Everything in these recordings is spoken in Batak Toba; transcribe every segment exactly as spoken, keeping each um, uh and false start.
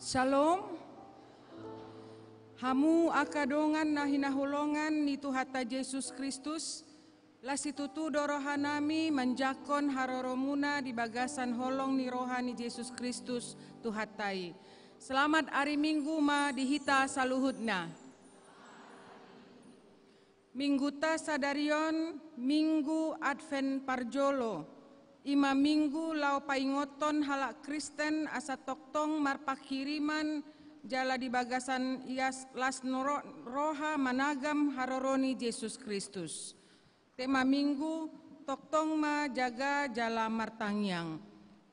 Shalom. Hamu angka dongan na hinaholongan ni Tuhanta Jesus Kristus, las situtu do rohanami manjangkon haroromuna di bagasan holong ni roha ni Jesus Kristus Tuhanta i. Selamat ari Minggu ma di hita saluhutna. Mingguta sadari on Minggu Advent parjolo, i ma Minggu laho paingothon halak Kristen asa tongtong marpanghiriman jala di bagasan ias las noro-, roha managam haroro ni Jesus Kristus. Tema Minggu, tongtong ma jaga jala martangiang.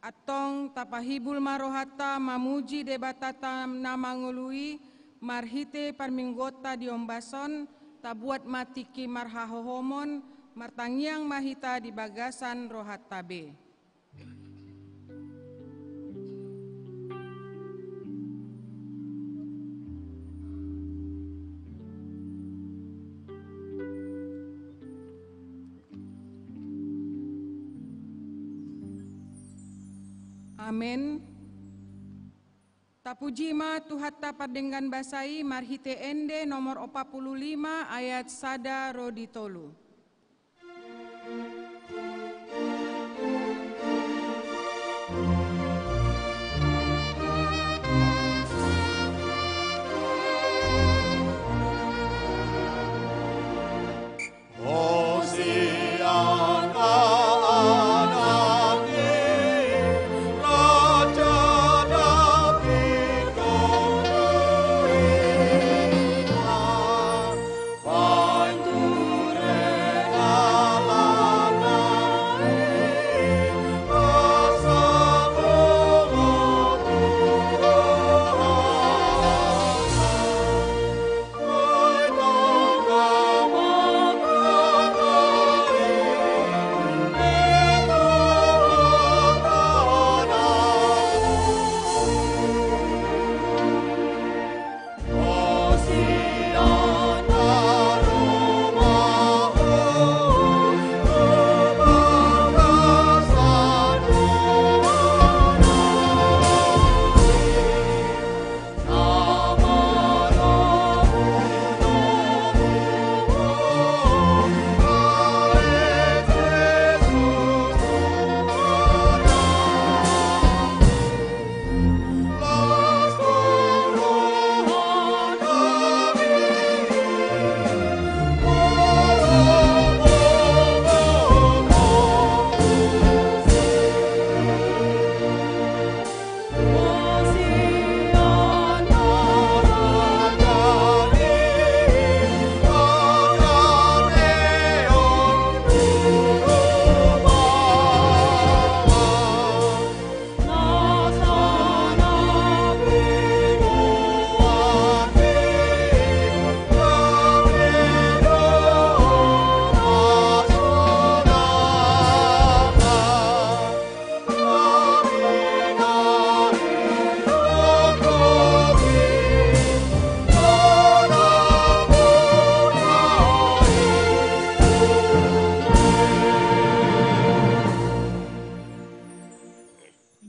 Antong tapahibul ma rohanta mamuji Debatanta na mangolu i, marhite parmingguonta di ombas on, tabuat ma tingki marhahohomon, martangiang ma hita di bagasan rohanta be. Amen. Tapuji ma Tuhanta pardenggan basa i marhite ende nomor opat puluh lima ayat sada ro di tolu.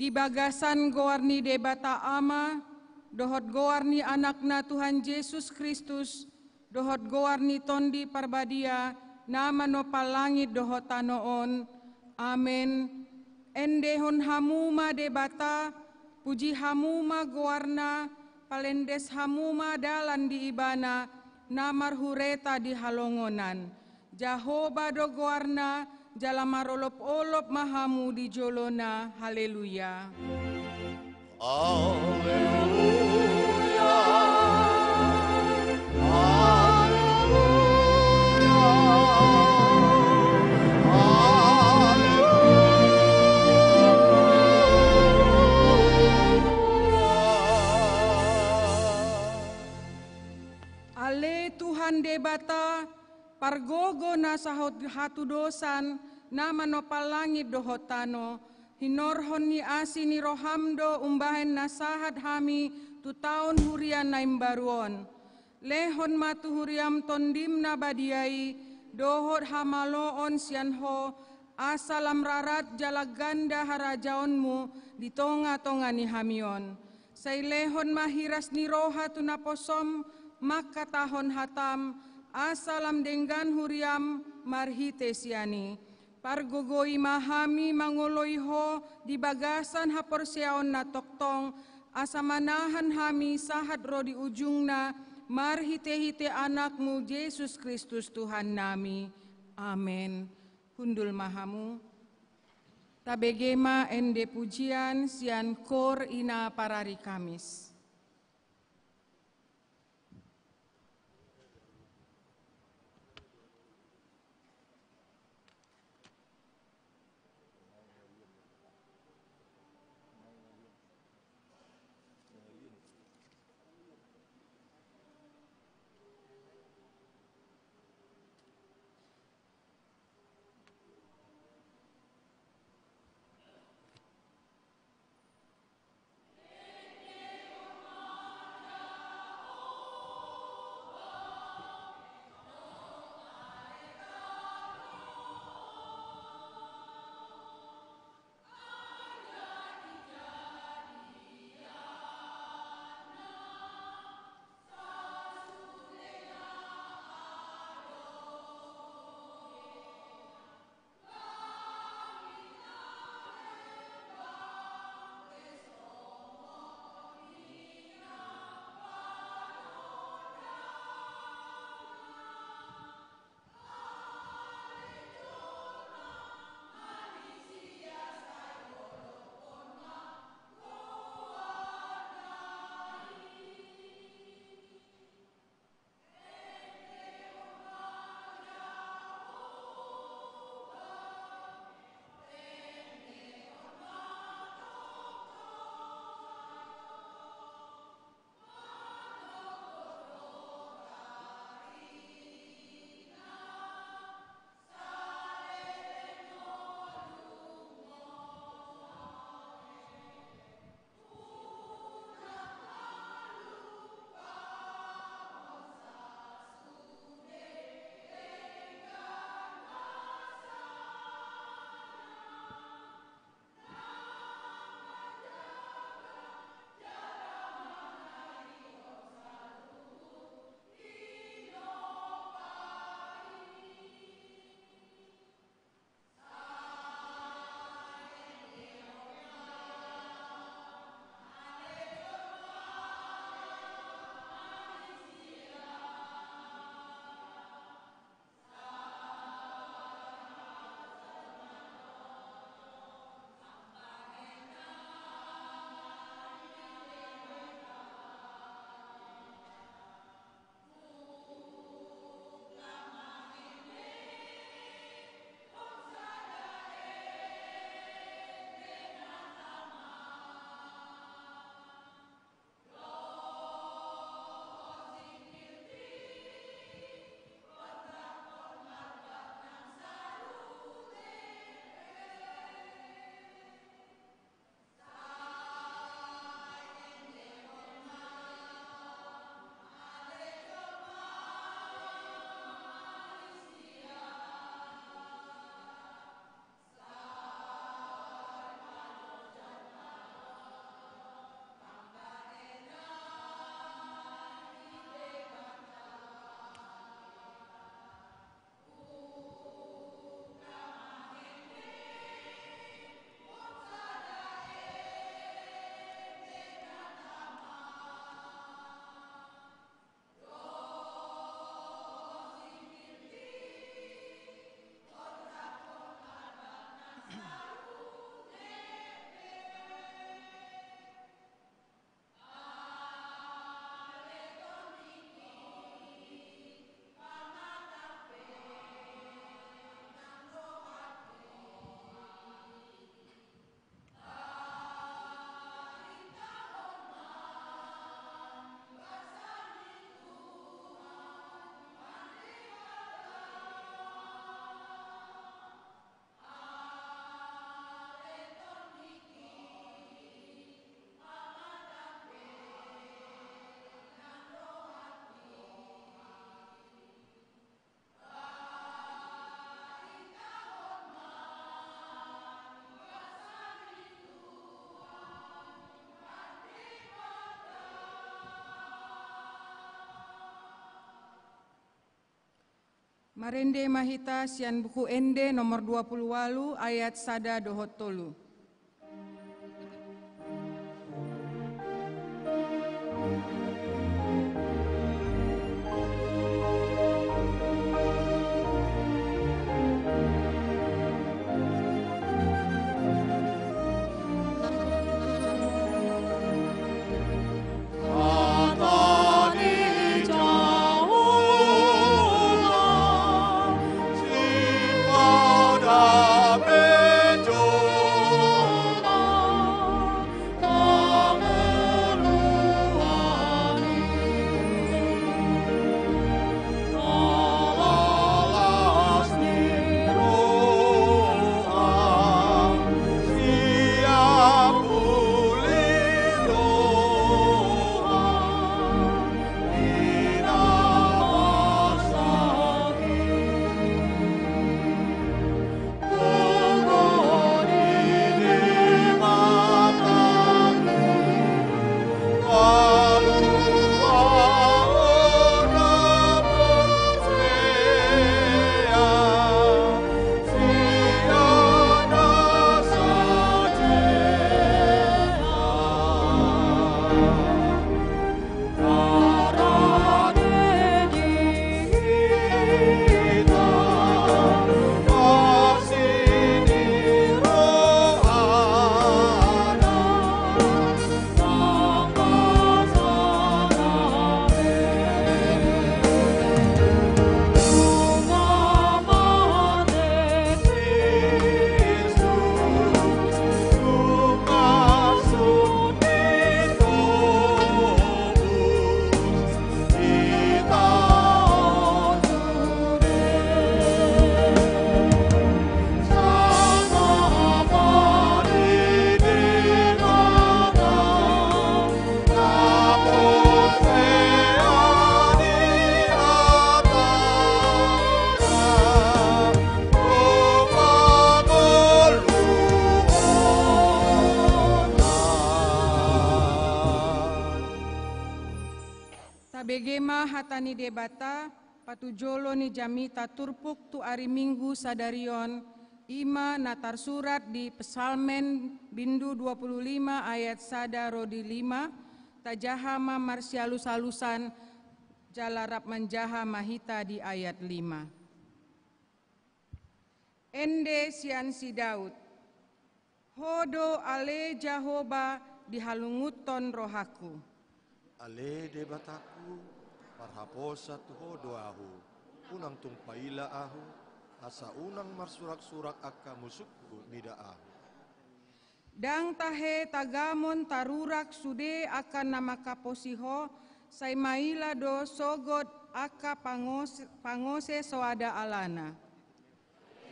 Di bagasan goar ni Debata Ama, dohot goar ni Anakna Tuhan Jesus Kristus, dohot goar ni Tondi Parbadia, na manompal langit dohot tano on. Amen. Endehon hamu ma Debata, puji hamu ma goarna, palendes hamu ma dalan di Ibana, na marhureta di halongonan. Jahowa do goarna, jala marolopolop ma hamu di jolona. Haleluya. Haleluya. Haleluya. Haleluya. Ale Tuhan Debata, pargogo na sahat hatudosan, na manompal langit dohot tano, hinorhon ni asi ni roham do umbahen na sahat hami tu taon huria na imbaru on. Lehon ma tu huriam Tondim na badia i, dohot hamaloon sian Ho, asa lam rarat jala ganda harajaonmu di tongatonga ni hami on. Sai lehon ma hiras ni roha tu naposom mangkatahon hatam, asa lam denggan huriam marhite sian i. Pargogoi ma hami mangoloi Ho di bagasan haporseaon na tongtong, asa manahan hami sahat ro di ujungna, marhite-hite Anakmu Jesus Kristus Tuhan nami. Amen. Hundul ma hamu. Tabege ma ende pujian sian kor ina parari Kamis. Marende ma hita sian Buku Ende nomor dua puluh ualu ayat sada dohot tolu. Tabege ma hata ni Debata, patujolo ni jamita turpuk tu ari Minggu sadari on, i ma na tarsurat di Psalmen bindu dua puluh lima ayat sada ro di lima, tajaha ma marsialus-alusan, jala rap manjaha ma hita di ayat lima. Ende sian si Daud. Ho do ale Jahowa dihalungunhon rohangku. Ale Debatangku, marhaposan tu Ho do ahu, unang tung paila ahu, asa unang marsurak-surak angka musungku mida ahu. Ndang tahe tagamon tarurak sude angka na manghaposi Ho, sai maila do sogot angka pangos-, pangose soada alana.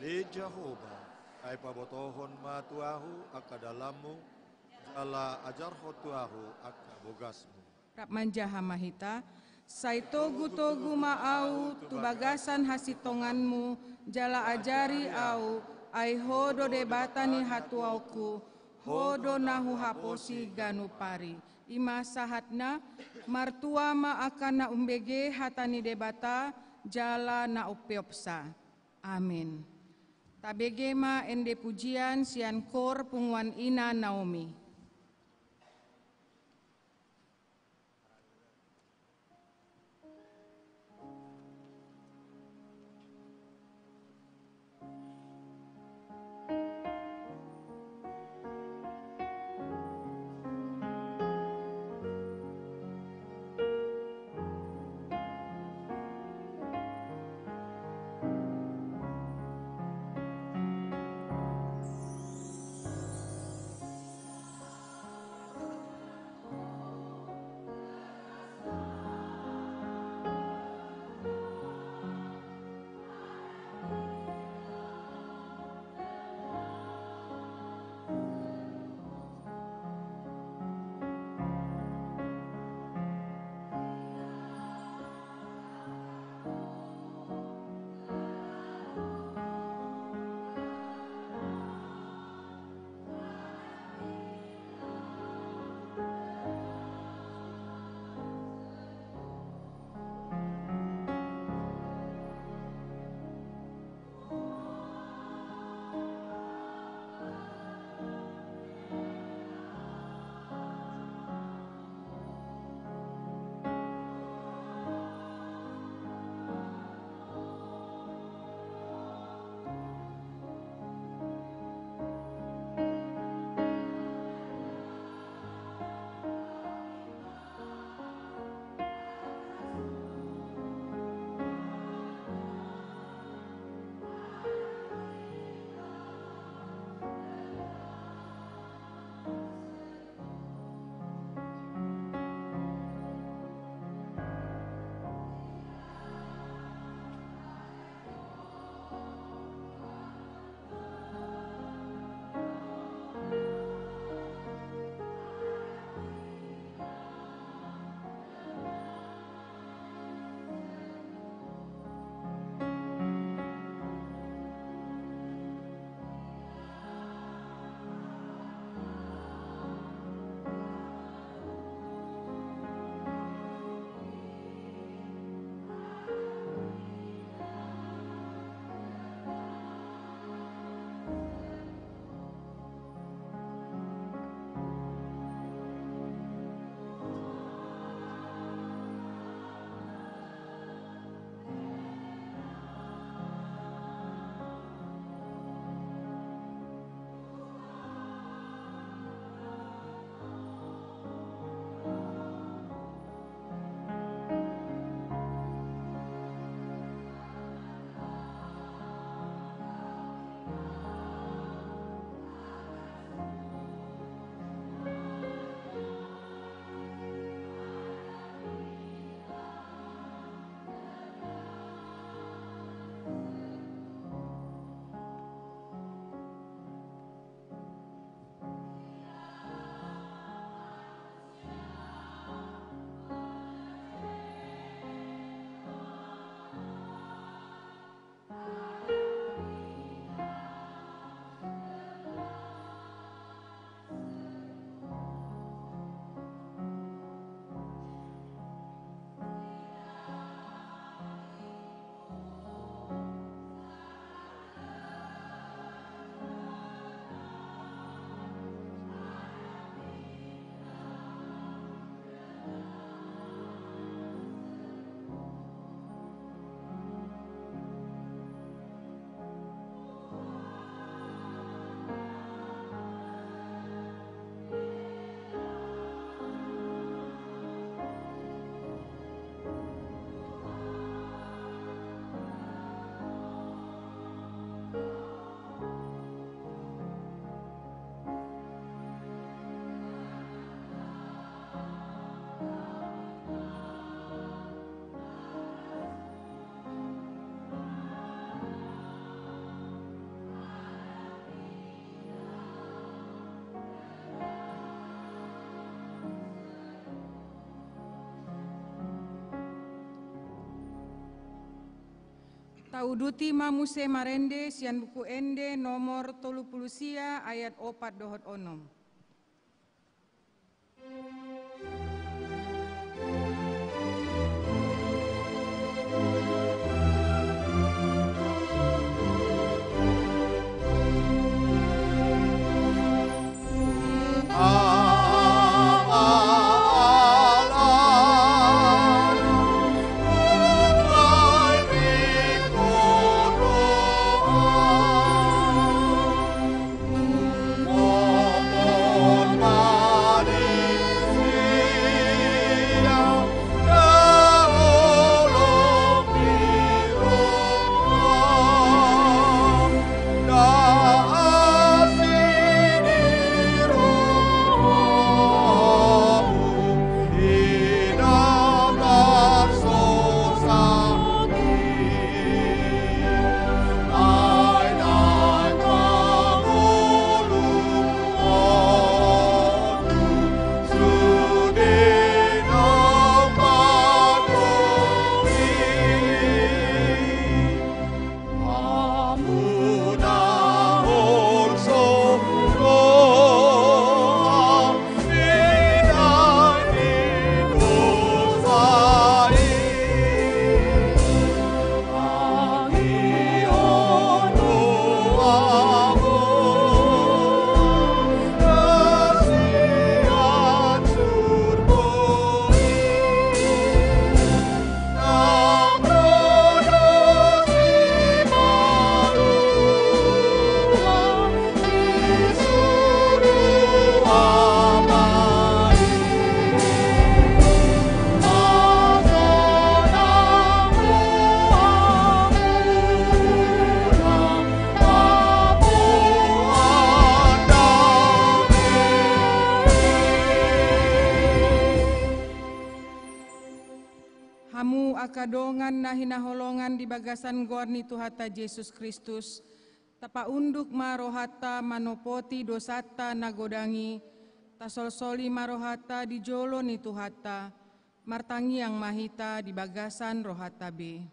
Ale Jahowa, ai pabotohon ma tu ahu angka dalanMu, jala ajarhon tu ahu angka bogasMu. Rap manjaha ma hita. Sai togu-togu ma ahu tu bagasan hasintonganMu, jala ajari ahu, ai Ho do Debata ni hatuaonku, Ho do na huhaposi ganup ari. I ma sahatna. Martua ma angka na umbege hata ni Debata, jala na umpeopsa. Amen. Tabege ma ende pujian sian kor Punguan Ina Naomi. Tauduti ma muse marende sian Buku Ende nomor tolu pulu sia ayat opat dohot onom. Hamu angka dongan na hinaholongan di bagasan goar ni Tuhanta Jesus Kristus, tapaunduk ma rohanta manopoti dosanta na godang i, tasolsoli ma rohanta di jolo ni Tuhanta, martangiang ma hita di bagasan rohanta be.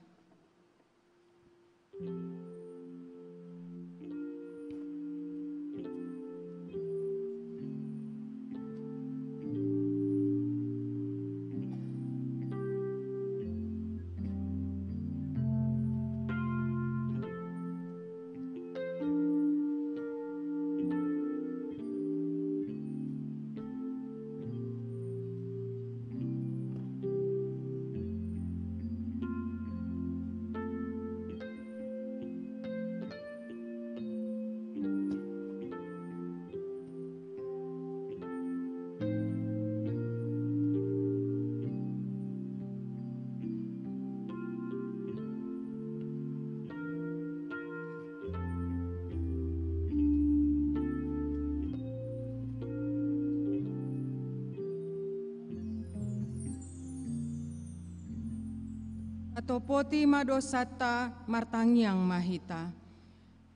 Tatopoti ma dosanta, martangiang ma hita.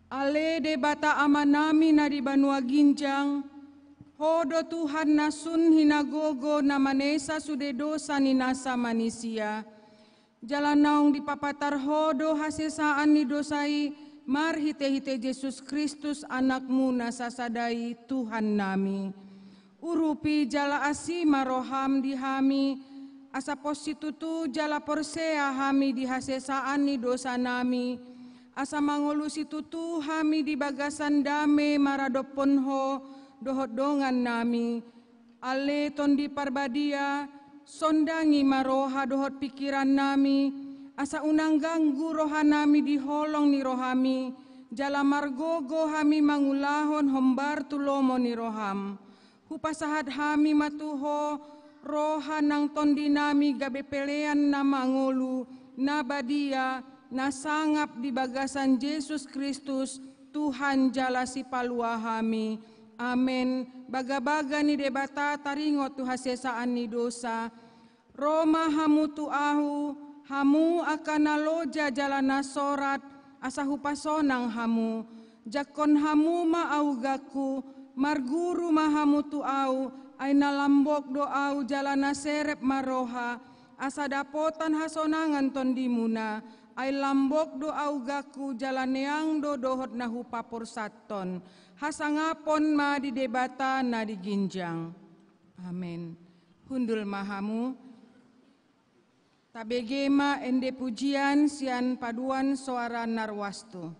Ale Debata Amanami na di banua ginjang, Ho do Tuhan na sun hinagogo na manesa sude dosa ni nasa manisia. Jala naung dipapatar Ho do hasesaan ni dosa i marhitehite Jesus Kristus, Anakmu na sasada i, Tuhannami. Urupi jala asi ma roham di hami, asa pos situtu jala porsea hami di hasesaan ni dosanami, asa mangolu situtu hami di bagasan dame maradophon Ho dohot dongannami. Ale Tondi Parbadia, sondangi ma roha dohot pingkirannami, asa unang ganggu rohanami di holong ni rohami, jala margogo hami mangulahon hombar tu lomo ni roham. Hupasahat hami ma tu Ho roha nang tondinami gabe pelean na mangolu, na badia, na sangap di bagasan Jesus Kristus, Tuhan jala Sipalua hami. Amen. Bagabaga ni Debata taringot tu hasesaan ni dosa. Ro ma hamu tu ahu, hamu angka na loja jala na sorat, asa hupasonang hamu. Jangkon hamu ma augangku, marguru ma hamu tu ahu, ai na lambok do ahu jala na serep ma roha, asa dapotan hasonangan tondimuna. Ai lambok do augangku jala neang do dohot na hupaporsathon. Hasangapon ma di Debata na di ginjang. Amen. Hundul ma hamu. Tabege ma ende pujian sian paduan soara na ruas tu.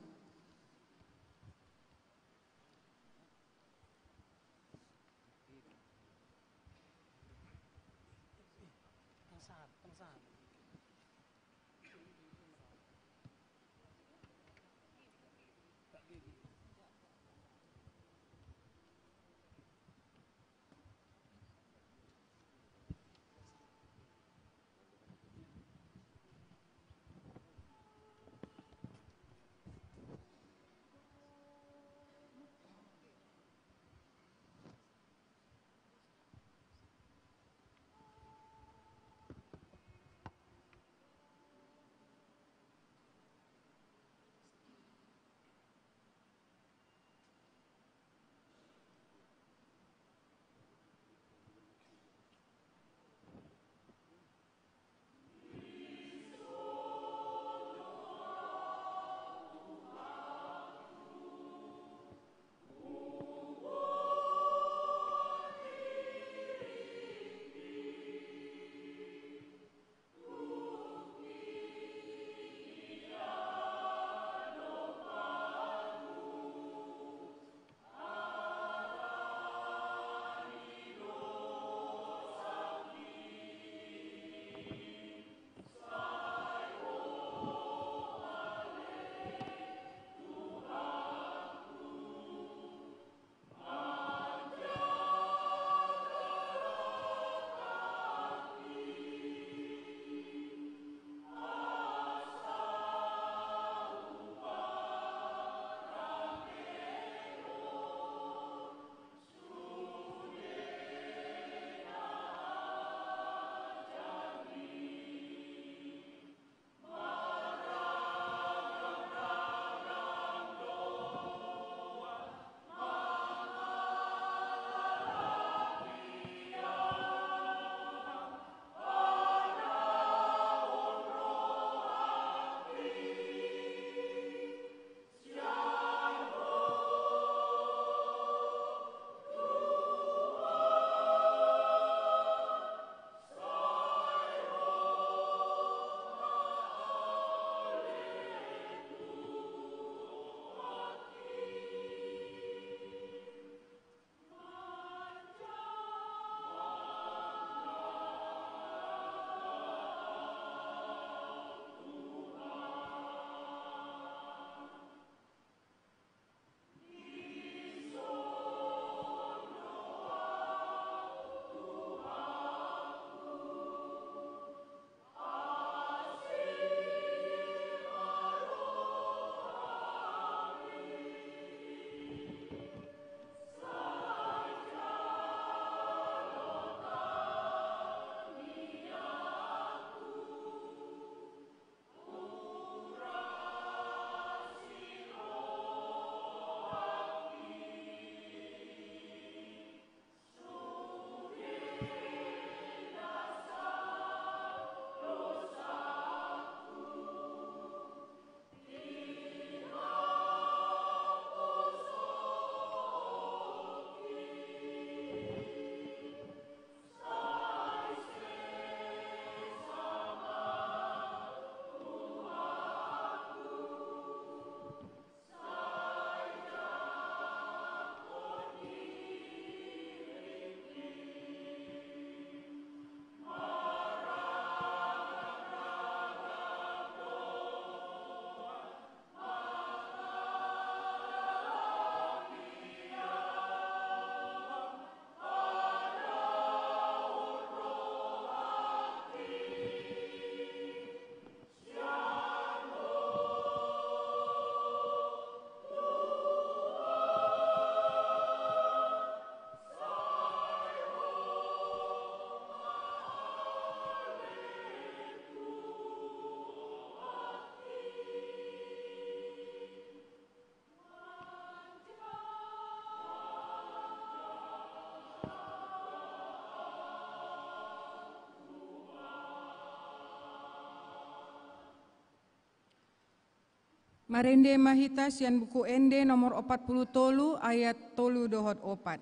Marende ma hita sian Buku Ende nomor opat pulu tolu, ayat tolu dohot opat.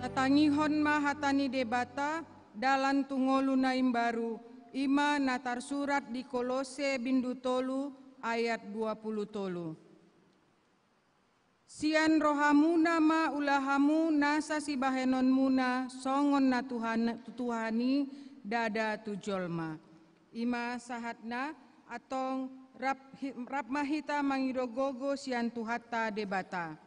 Tatangihon ma hata ni Debata, dalan tu ngolu na imbaru, i ma na tarsurat di Kolose bindu tolu ayat dua pulu tolu. Sian rohamuna ma ula hamu nasa sibahenonmuna songon na Tuhan, tu Tuhan i, ndada tu jolma. I ma sahatna, antong rap hi-, rap ma hita mangido gogo sian Tuhanta Debata.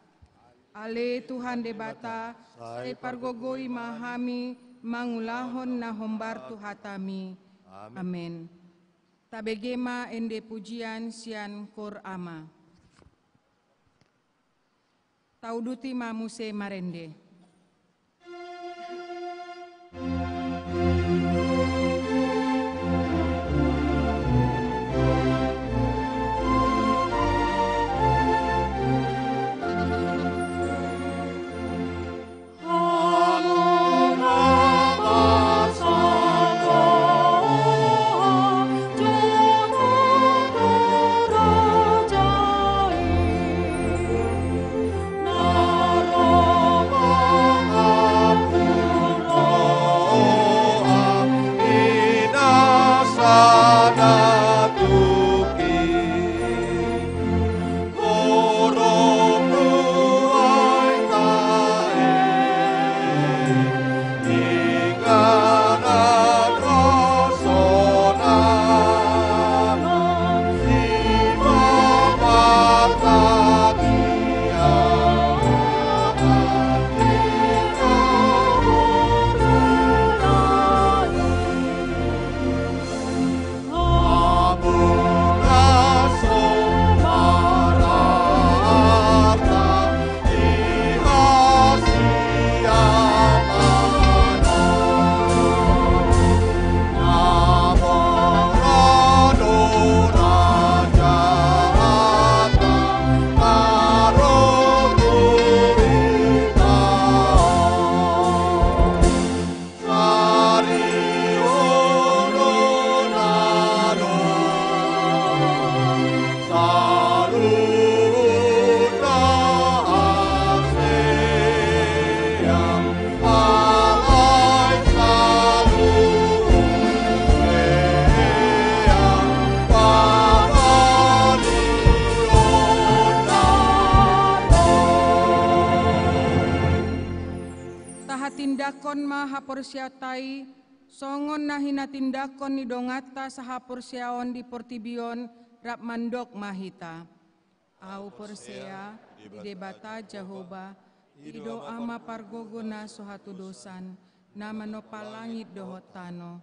Ale Tuhan Debata, sai pargogoi ma hami mangulahon na hombar tu hataMi. Amen. Amen. Tabege ma ende pujian sian Koor Ama. Tauduti ma muse marende. Tindangkon ma haporseaonta i, songon na hinatindangkon ni donganta sahaporseaon di portibi on, rap mandok ma hita. Ahu porsea di Debata Jahowa, i do Ama pargogo na so hatudosan, na manompa langit dohot tano.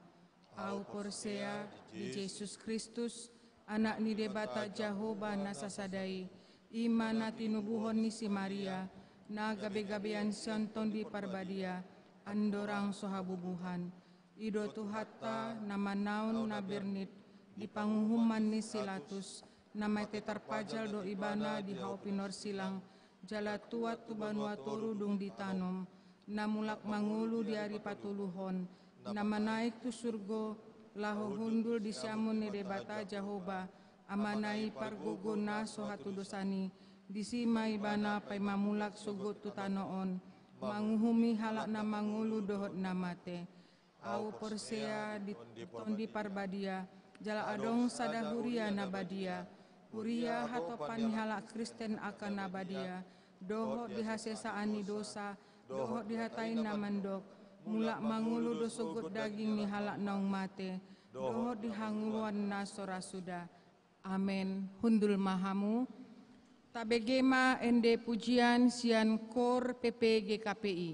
Ahu porsea di Jesus Kristus, Anak ni Debata Jahowa na sasada i, i ma na tinubuhon ni si Maria, na gabegabean sian Tondi Parbadia, andorang so habubuhan. I do Tuhanta na manaon na bernit di panguhuman ni si Latus, na mate tarpajal do ibana di hau pinorsilang, jala tuat tu banua toru dung ditanom, na mulak mangolu di ari patoluhon, na manaek tu surgo, laho hundul di siamun ni Debata Jahowa, Amana i pargogo na so hatudosan i, disi ma ibana paima mulak sogot tu tano on, manguhumi halak na mangolu dohot na mate. Ahu porsea di Tondi Parbadia, jala adong sada huria na badia, huria hatopan ni halak Kristen angka na badia, dohot di hasesaan ni dosa, dohot di hata i na mandok, mulak mangolu do sogot daging ni halak naung mate, dohot di hangoluan na so ra suda. Amen. Hundul ma hamu. Tabege ma ende pujian sian Kor P P G K P I.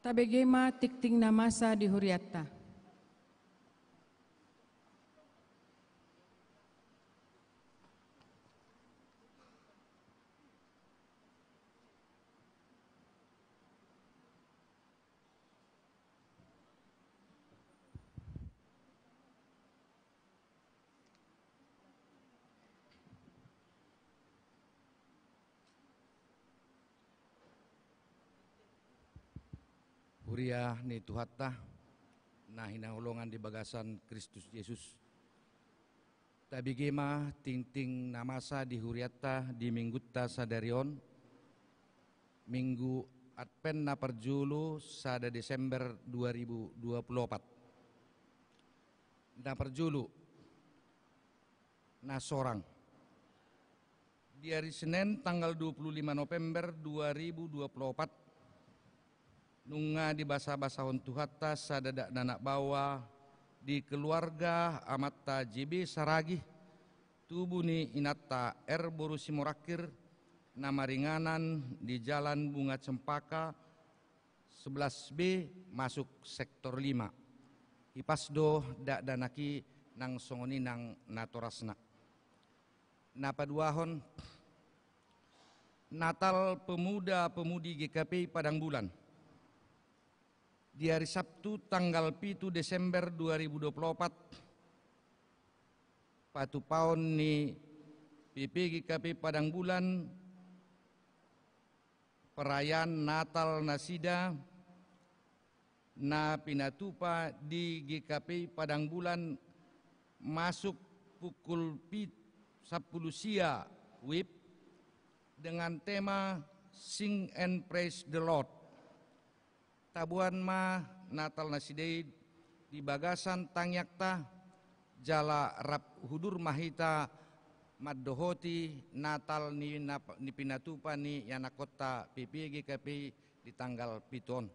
Tabege ma tingting na masa di hurianta. Huria ni Tuhanta na hinaholongan di bagasan Kristus Jesus. Tabege ma tingting na masa di hurianta di Minggunta sadari on, Minggu Advent na parjolo, sada Desember dua ribu dua puluh opat. Na parjolo, na sorang. Di ari Senen tanggal dua puluh lima November dua ribu dua puluh opat, nunga dibasabasahon Tuhanta sada dakdanak baoa di keluarga amanta J B Saragih, tubu ni inanta R boru Simorangkir, na maringanan di Jalan Bunga Cempaka sebelas B masuk sektor lima. Hipas do dakdanak i nang songon i nang natorasna. Na paduahon, Natal Pemuda Pemudi G K P I Padang Bulan. Di ari Sabtu tanggal pitu Desember dua ribu dua puluh opat, patupaon ni P P G K P I Padang Bulan, perayaan Natal nasida na pinatupa di G K P I Padang Bulan masuk pukul pit-, sampulu sia W I B dengan tema Sing and Praise the Lord. Taboan ma Natal nasida i di bagasan tangiangta, jala rap hudur ma hita mandohoti Natal ni nap-, ni pinatupa ni ianakkonta P P G K P I di tanggal pitu on.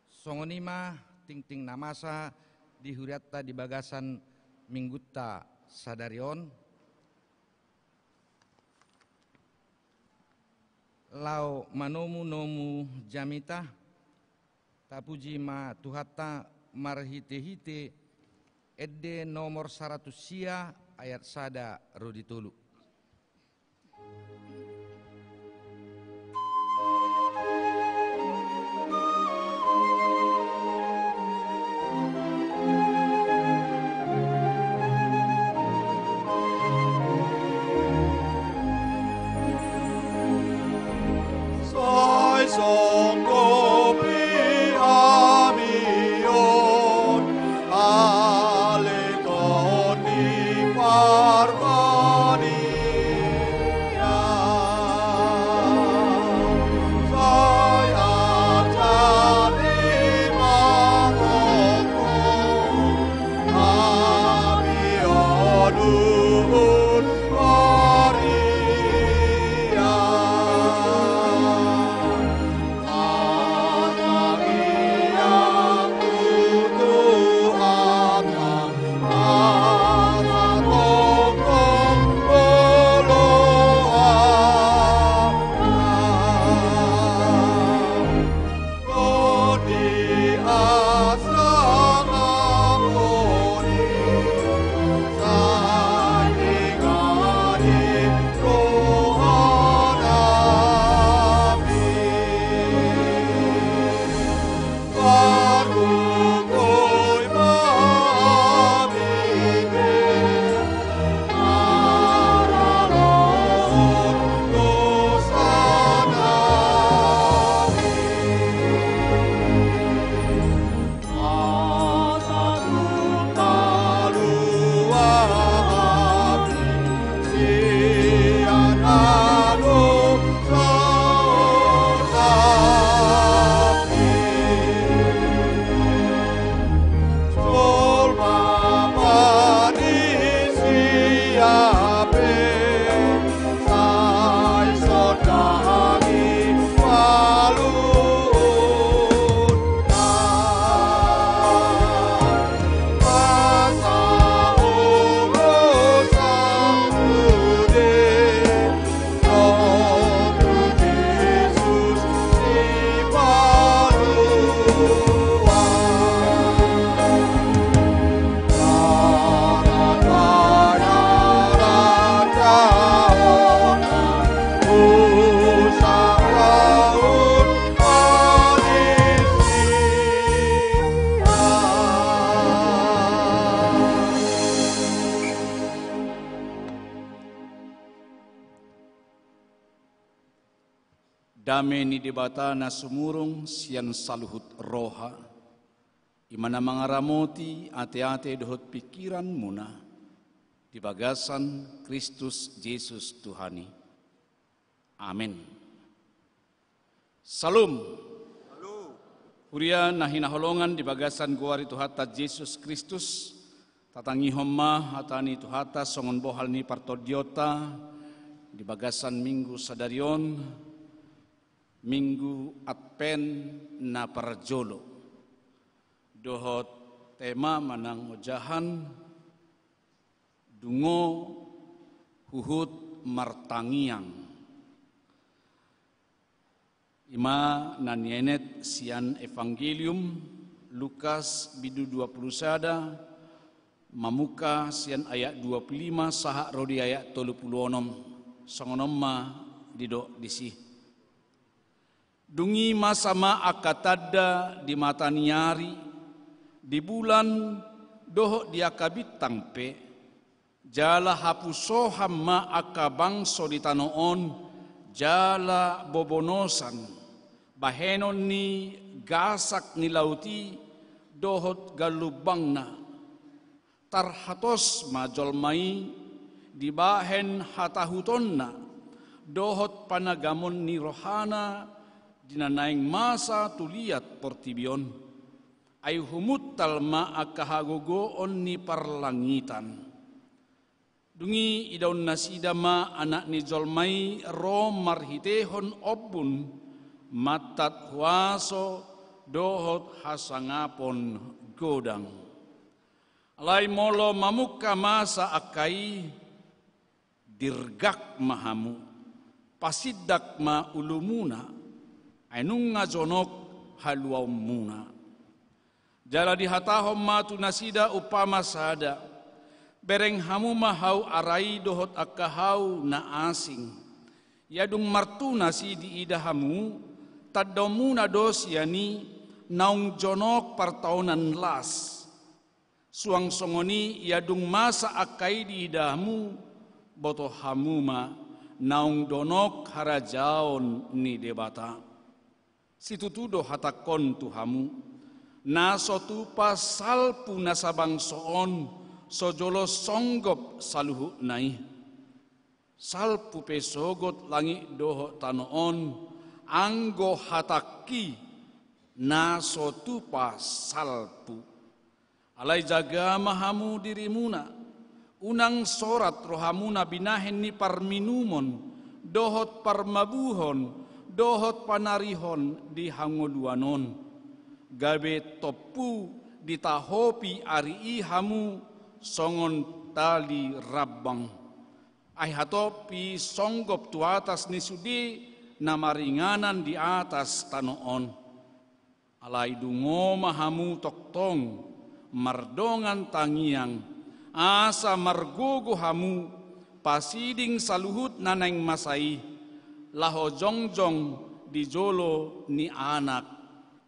Songon i ma tingting na masa di hurianta di bagasan Minggunta sadari on. Laho manomunomu jamita, tapuji ma Tuhanta marhitehite ende nomor saratus sia ayat sada ro di tolu. Sai songkop i hami on ale toni parbani Dame ni Debata na sumurung sian saluhut roha, i ma na mangaramoti ateate dohot pingkiranmuna di bagasan Kristus Jesus Tuhan i. Amen. Syalom. Huria na hinaholongan di bagasan goar ni Tuhanta Jesus Kristus, tatangihon ma hata ni Tuhanta songon bohal ni partondionta di bagasan minggu sadari on, minggu Advent na parjolo. Dohot tema manang ojahan, dungo huhut martangiang. I ma na nienet sian Evangelium Lukas bindu dua pulu sada, mamungka sian ayat dua pulu lima sahat ro di ayat tolu pulu onom, songon on ma didok disi. Dung i masa ma angka tanda di mata ni ari, di bulan, dohot di angka bintang pe, jala hapusohan ma angka bangso di tano on, jala bobonosan, bahenon ni gasak ni laut i, dohot galumbangna. Tarhatos ma jolma i dibahen hatahutonna, dohot panagamon ni rohana di na naeng masa tu liat portibi on. Ai humuntal ma angka hagogoon ni parlangitan. Dung i idaon nasida ma Anak ni jolma i ro marhitehon ombun, mantat huaso dohot hasangapon godang. Alai molo mamungka masa angka i, dirgak ma hamu, pasindak ma ulumuna, ai nunga jonok haluaonmuna. Jala dihatahon ma tu nasida umpama sada: Bereng hamu ma hau ara i dohot angka hau na asing. Ia dung martunas i diida hamu, tandaonmuna do sian i naung jonok partaonan las. Suang songon i, ia dung masa angka i diida hamu, boto hamu ma naung jonok harajaon ni Debata. Situtu do hatangkon tu hamu, na so tupa salpu na sabangso on, so jolo songgop saluhutna i. Salpu pe sogot langit dohot tano on, anggo hatangki na so tupa salpu. Alai jaga ma hamu dirimuna, unang sorat rohamuna binahen ni parminumon, dohot parmabuhon, dohot panarihon di hangoluan on. Gabe tompu ditahopi ari i hamu songon tali rambang. Ai hatop i songgop tu atas ni sude na maringanan di atas tano on. Alai dungo ma hamu tongtong mardongan tangiang, asa margogo hamu pasiding saluhut na naeng masa i, laho jongjong di jolo ni Anak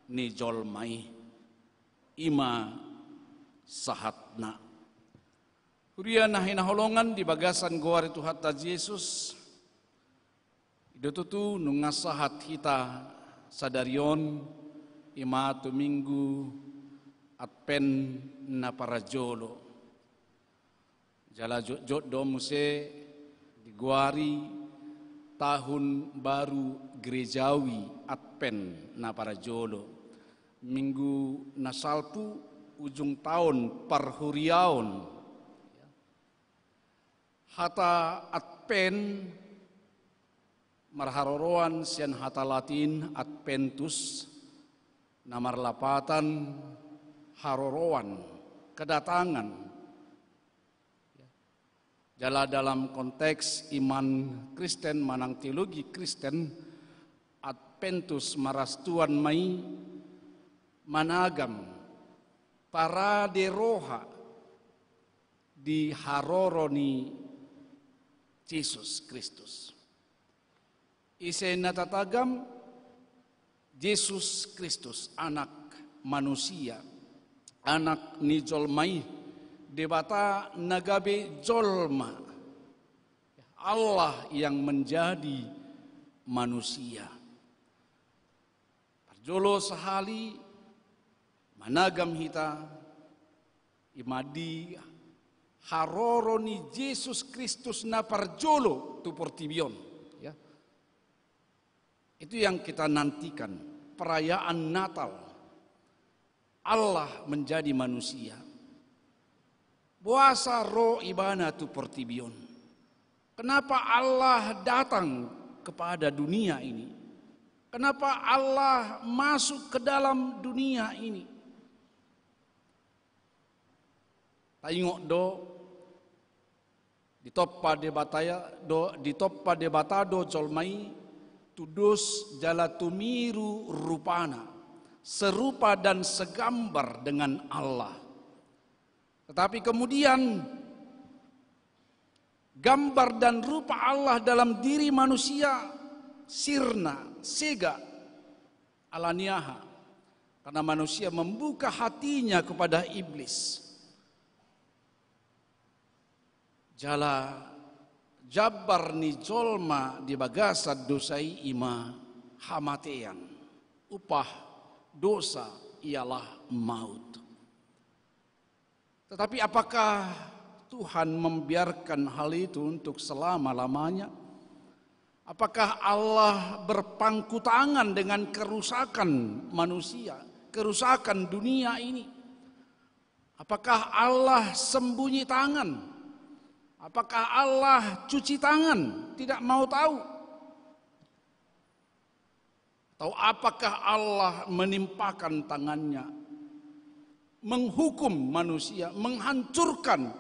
ni jolma i. I ma sahatna. Huria na hinaholongan di bagasan goar ni Tuhanta Jesus, i do tutu nunga sahat hita sadari on, i ma tu minggu Advent na parjolo. Jala jotjot do muse digoari tahun baru gerejawi Advent na parjolo. Minggu na salpu ujung taon parhuriaon. Hata Advent marharoroan sian hata Latin adventus, na marlapatan haroroan, kedatangan. Jala dalam konteks iman Kristen manang teologi Kristen, adventus marastuan ma i managam parade roha di haroro ni Jesus Kristus. Ise na tatagam? Jesus Kristus, Anak manusia, Anak ni jolma i, Debata na gabe jolma, Allah yang menjadi manusia. Jolo sahali managam hita, i ma di haroro ni Jesus Kristus na parjolo tu portibi on. Ya. Itu yang kita nantikan, perayaan Natal. Allah menjadi manusia. Boasa ro ibana tu portibi on? Kenapa Allah datang kepada dunia ini? Kenapa Allah masuk ke dalam dunia ini? Taingot do, ditompa Debata do, ditompa Debata do jolma i, tu dos jala tumiru rupana, serupa dan segambar dengan Allah. Tetapi kemudian gambar dan rupa Allah dalam diri manusia sirna, sega. Ala ni aha? Karena manusia membuka hatinya kepada iblis. Jala jambar ni jolma di bagasan dosa i, i ma hamatean. Upah dosa ialah maut. Tetapi apakah Tuhan membiarkan hal itu untuk selama-lamanya? Apakah Allah berpangku tangan dengan kerusakan manusia, kerusakan dunia ini? Apakah Allah sembunyi tangan? Apakah Allah cuci tangan, tidak mau tahu? Atau apakah Allah menimpakan tangannya, menghukum manusia, menghancurkan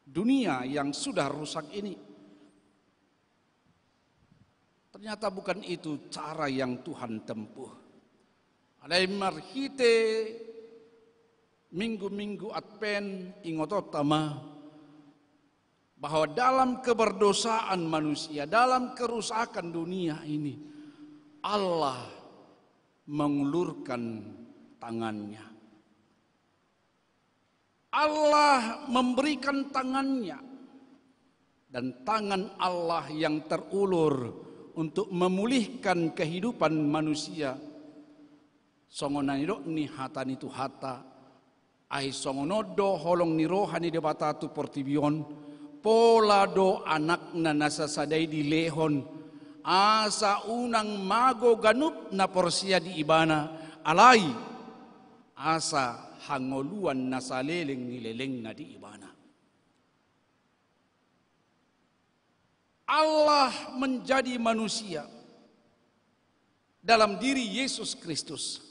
dunia yang sudah rusak ini? Ternyata bukan itu cara yang Tuhan tempuh. Alai marhite minggu-minggu Advent, ingotonta ma bahwa dalam keberdosaan manusia, dalam kerusakan dunia ini, Allah mengulurkan tangannya. Allah memberikan tangannya, dan tangan Allah yang terulur untuk memulihkan kehidupan manusia. Songon na nidok ni hata ni Tuhanta, ai songon on do holong ni roha ni Debata tu portibi on, pola do Anakna na sasada i dilehon, asa unang mago ganup na porsea di Ibana, alai asa hangoluan na saleleng ni lelengna di Ibana. Allah menjadi manusia dalam diri Yesus Kristus.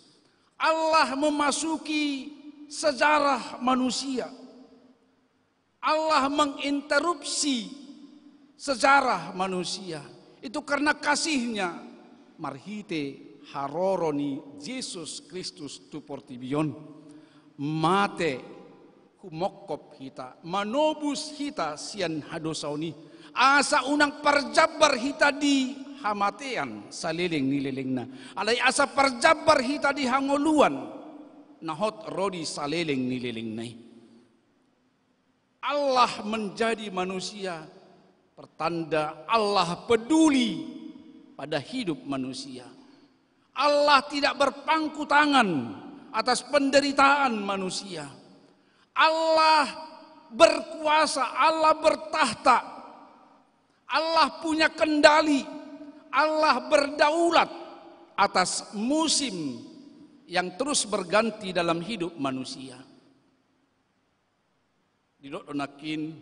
Allah memasuki sejarah manusia. Allah menginterupsi sejarah manusia. Itu karena kasihnya, marhite haroro ni Jesus Kristus tu portibi on, mate humongkop hita, manobus hita sian hadosaon i, asa unang parjambar hita di hamatean saleleng ni lelengna, alai asa parjambar hita di hangoluan na hot ro di saleleng ni lelengna i. Allah menjadi manusia, pertanda Allah peduli pada hidup manusia. Allah tidak berpangku tangan atas penderitaan manusia. Allah berkuasa, Allah bertakhta, Allah punya kendali, Allah berdaulat atas musim yang terus berganti dalam hidup manusia. Didok do nangkin,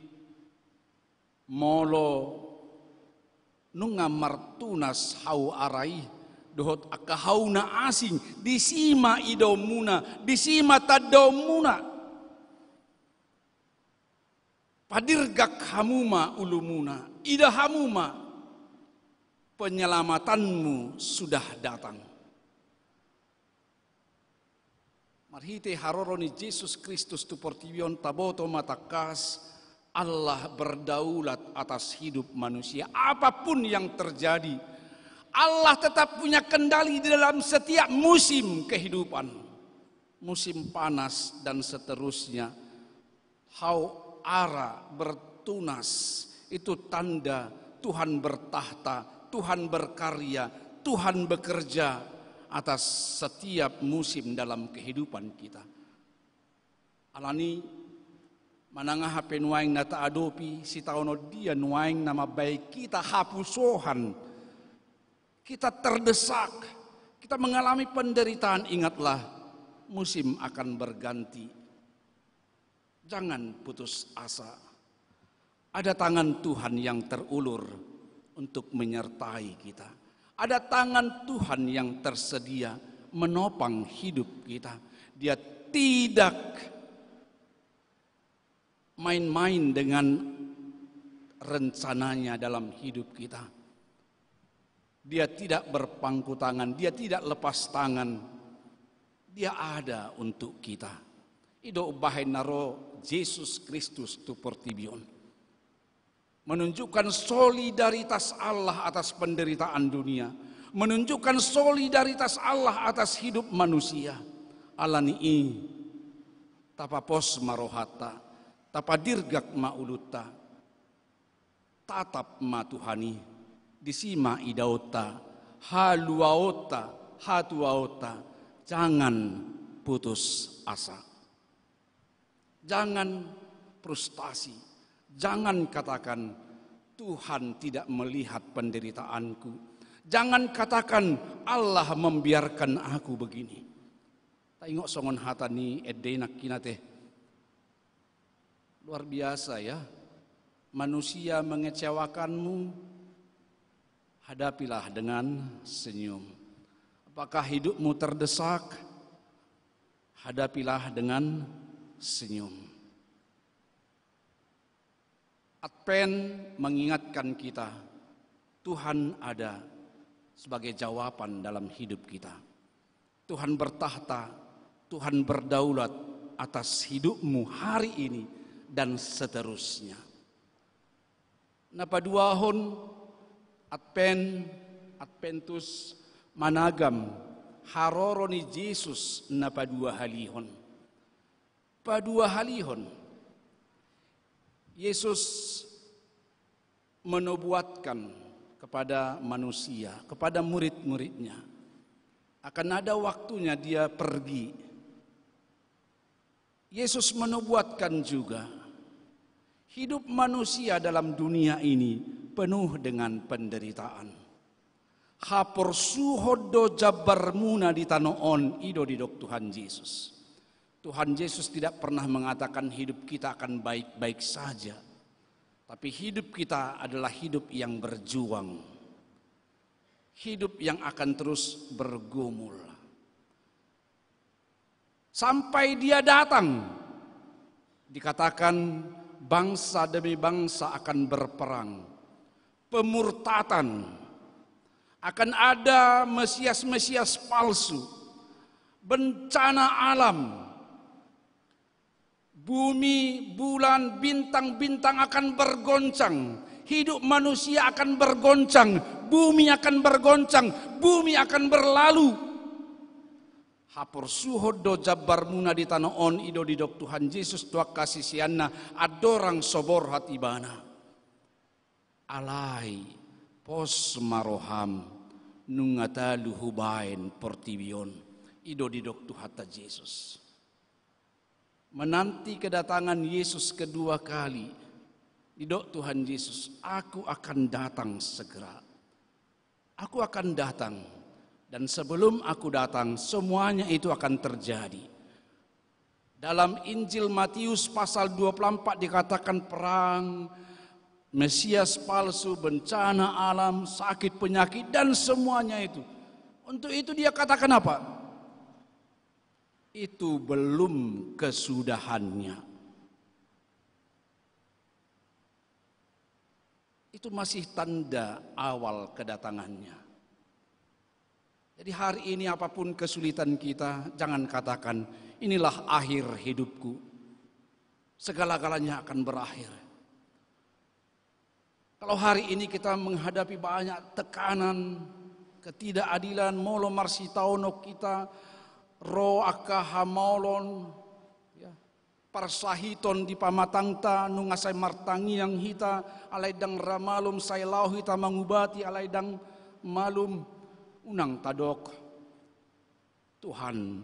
molo nunga martunas hau ara i dohot angka hau na asing, disi ma idaonmuna, disi ma tandaonmuna. Padirgak hamu ma ulumuna, ida hamu ma, penyelamatanmu sudah datang. Marhite haroro ni Jesus Kristus tu portibi on, taboto ma tangkas, Allah berdaulat atas hidup manusia. Apapun yang terjadi, Allah tetap punya kendali di dalam setiap musim kehidupan. Musim panas dan seterusnya. Hau ara bertunas, itu tanda Tuhan bertakhta, Tuhan berkarya, Tuhan bekerja. atas setiap musim dalam kehidupan kita. Alani manang aha pe nuaeng na taadopi, sitaonon dia nuaeng na mambahen hita hapusohan, kita terdesak, kita mengalami penderitaan, ingatlah, musim akan berganti. Jangan putus asa. Ada tangan Tuhan yang terulur untuk menyertai kita. Ada tangan Tuhan yang tersedia menopang hidup kita. Dia tidak main-main dengan rencananya dalam hidup kita. Dia tidak berpangku tangan, dia tidak lepas tangan. Dia ada untuk kita. I do umbahen na ro Jesus Kristus tu portibi on. Menunjukkan solidaritas Allah atas penderitaan dunia. Menunjukkan solidaritas Allah atas hidup manusia. Alani i, tapapos ma rohanta, tapadirgak ma ulunta. Tatap ma Tuhan i, disi ma idaonta haluaonta, hatuaonta. Jangan putus asa. Jangan frustasi. Jangan katakan, "Tuhan tidak melihat penderitaanku." Jangan katakan, "Allah membiarkan aku begini." Taingot songon hata ni ende nangkin ate. Luar biasa, ya. Manusia mengecewakanmu, hadapilah dengan senyum. Apakah hidupmu terdesak? Hadapilah dengan senyum. Advent mengingatkan kita, Tuhan ada sebagai jawaban dalam hidup kita. Tuhan bertakhta, Tuhan berdaulat atas hidupmu hari ini dan seterusnya. Na paduahon, Advent, Adventus, managam haroro ni Jesus na paduahalihon. Paduahalihon, Yesus menubuatkan kepada manusia, kepada murid-muridnya, akan ada waktunya dia pergi. Yesus menubuatkan juga, hidup manusia dalam dunia ini penuh dengan penderitaan. Haporsuhon do jambarmuna di tano on, i do didok Tuhan Jesus. Tuhan Jesus tidak pernah mengatakan hidup kita akan baik-baik saja. Tapi hidup kita adalah hidup yang berjuang. Hidup yang akan terus bergumul. Sampai dia datang, dikatakan bangsa demi bangsa akan berperang. Pemurtadan. Akan ada mesias-mesias palsu. Bencana alam. Bumi, bulan, bintang-bintang akan bergoncang. Hidup manusia akan bergoncang. Bumi akan bergoncang. Bumi akan berlalu. Haporsuhon do jambarmuna di tano on, i do didok Tuhan Jesus tu angka siseanna andorang so borhat ibana. Alai, pos ma roham, nunga talu hubaen portibi on, i do didok Tuhanta Jesus. Menanti kedatangan Yesus kedua kali, didok Tuhan Jesus, "Aku akan datang segera." Aku akan datang, dan sebelum aku datang, semuanya itu akan terjadi. Dalam Injil Matius pasal dua puluh empat dikatakan perang, Mesias palsu, bencana alam, sakit penyakit, dan semuanya itu. Untuk itu dia katakan apa? Itu belum kesudahannya. Itu masih tanda awal kedatangannya. Jadi hari ini apapun kesulitan kita, jangan katakan, "Inilah akhir hidupku. Segala-galanya akan berakhir." Kalau hari ini kita menghadapi banyak tekanan, ketidakadilan, molo marsitaonon hita, ro angka hamaolon, ya, parsahiton di pamatangta, nunga sai martangiang hita, alai ndang ra malum, sai laho hita mangubati, alai ndang malum, unang tadok, Tuhan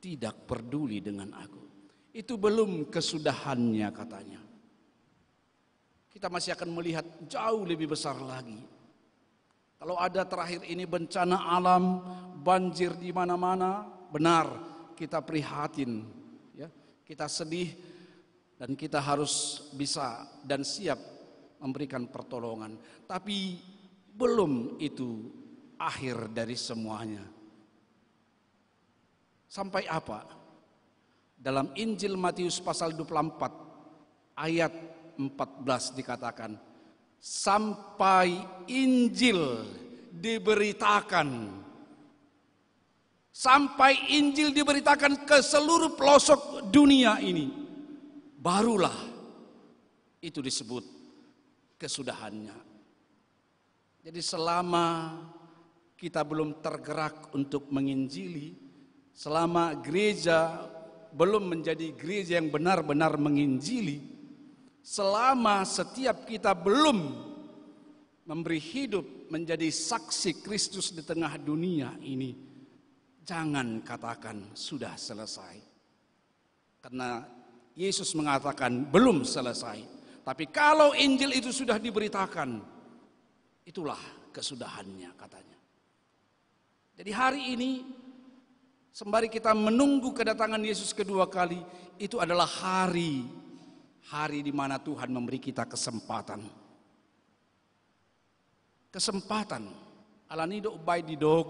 tidak peduli dengan aku. Itu belum kesudahannya, katanya. Kita masih akan melihat jauh lebih besar lagi. Kalau ada terakhir ini bencana alam, banjir di mana-mana, benar, kita prihatin, ya, kita sedih, dan kita harus bisa dan siap memberikan pertolongan. Tapi belum itu akhir dari semuanya. Sampai apa? Dalam Injil Matius pasal dua puluh empat ayat empat belas dikatakan, "Sampai Injil diberitakan, sampai Injil diberitakan ke seluruh pelosok dunia ini, barulah itu disebut kesudahannya." Jadi, selama kita belum tergerak untuk menginjili, selama gereja belum menjadi gereja yang benar-benar menginjili, selama setiap kita belum memberi hidup menjadi saksi Kristus di tengah dunia ini, jangan katakan sudah selesai. Karena Yesus mengatakan belum selesai. Tapi kalau Injil itu sudah diberitakan, itulah kesudahannya, katanya. Jadi, hari ini, sembari kita menunggu kedatangan Yesus kedua kali, itu adalah hari, hari di mana Tuhan memberi kita kesempatan. Kesempatan. Alani do umbaen didok,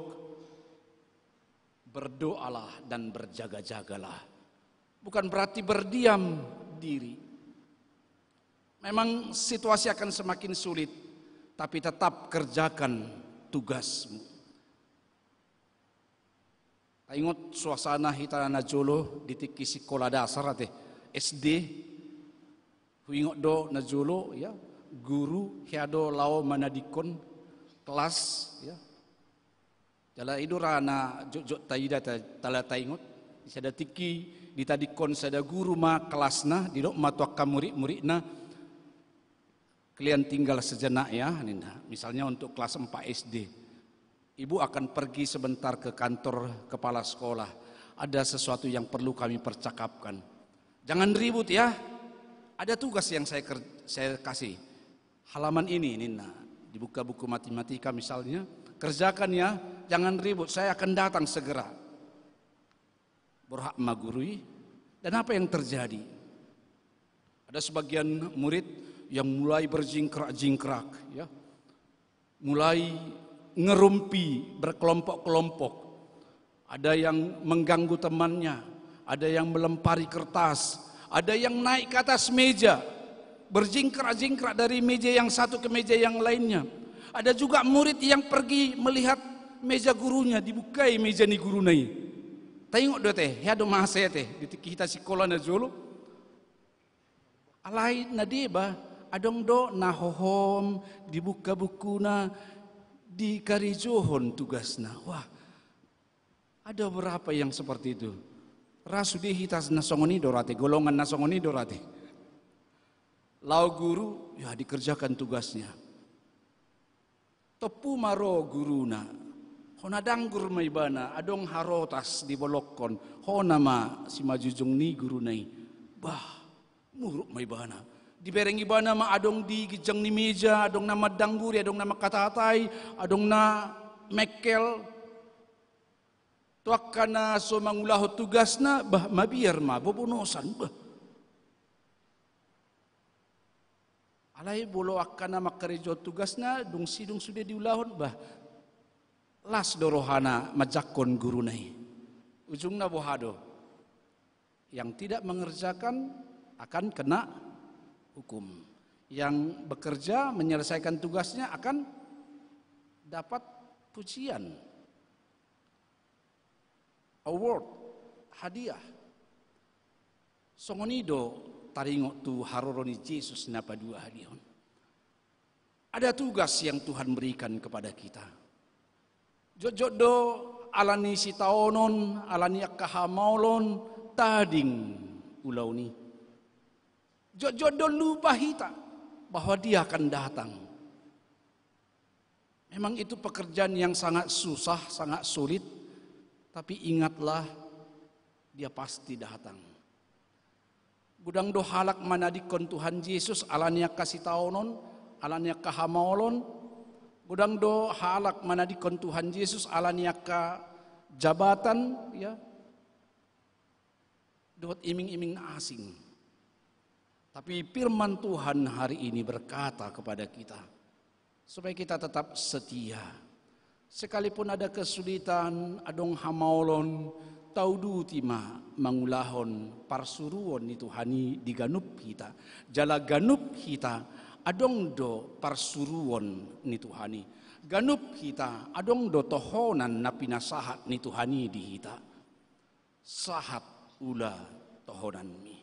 "Berdoalah dan berjaga-jagalah." Bukan berarti berdiam diri. Memang situasi akan semakin sulit, tapi tetap kerjakan tugasmu. Taingot suasana hita na jolo di tingki sikola dasar ate, S D. Huingot do na jolo, ya, guru hea do laho manadingkon kelas, ya. Jala i do ra na jotjot taida ta-, jala taingot. Di sada tingki ditadingkon sada guru ma kelasna, didok ma tu angka murid-muridna, "Kalian tinggal sejenak ya," ninna. Misalnya untuk kelas empat S D. "Ibu akan pergi sebentar ke kantor kepala sekolah. Ada sesuatu yang perlu kami percakapkan." "Jangan ribut ya. Ada tugas yang saya ker-, saya kasih. Halaman ini," ninna. Dibuka buku matematika misalnya. "Kerjakan ya. Jangan ribut. Saya akan datang segera." Borhat ma guru i. Dan apa yang terjadi? Ada sebagian murid yang mulai berjingkrak-jingkrak, ya. Mulai ngerumpi berkelompok-kelompok. Ada yang mengganggu temannya, ada yang melempari kertas, ada yang naik ke atas meja, berjingkrak-jingkrak dari meja yang satu ke meja yang lainnya. Ada juga murid yang pergi melihat meja gurunya, dibukai meja ni guruna i. Taingot do ate, hea do masa i ate, di tingki hita sikola na jolo. Alai na deba, adong do na hohom, dibuka bukuna, dikarejohon tugasna. Wah, ada berapa yang seperti itu? Ra sude hita na songon i do ra ate, golongan na songon i do ra ate. Laho guru, ya, dikerjakan tugasnya. Tompu ma ro guruna. Hona danggur ma ibana, adong harotas dibolongkon. Hona ma simanjujung ni guruna i. Bah, muruk ma ibana. Dibereng ibana ma adong di ginjang ni meja, adong na mandangguri, adong na mangkatatai, adong na mengkel. Tu angka na so mangulahon tugasna, bah, mabiar ma, bobonosan, bah. Alai molo angka na mangkarejo tugasna, dung sidung sude diulahon, bah, las do rohana manjangkon guruna i. Ujungna boha do? Yang tidak mengerjakan akan kena hukum. Yang bekerja menyelesaikan tugasnya akan dapat pujian. Award, hadiah. Songon i do taringot tu haroro ni Jesus na paduahalihon. Ada tugas yang Tuhan berikan kepada kita. Jotjot do ala ni sitaonon, ala ni angka hamaolon, tading ulaon i. Jotjot do lupa hita bahwa Dia akan datang. Memang itu pekerjaan yang sangat susah, sangat sulit. Tapi ingatlah, Dia pasti datang. Godang do halak manadingkon Tuhan Jesus ala ni angka sitaonon, ala ni angka hamaolon. Godang do halak manadingkon Tuhan Jesus ala ni angka jabatan, ya, dohot iming-iming na asing. Tapi firman Tuhan hari ini berkata kepada kita, supaya kita tetap setia. Sekalipun ada kesulitan, adong hamaolon, tauduti ma mangulahon parsuruon ni Tuhan i di ganup hita. Jala ganup hita adong do parsuruon ni Tuhan i. Ganup hita adong do tohonan na pinasahat ni Tuhan i di hita. Sahat ula tohonanmi.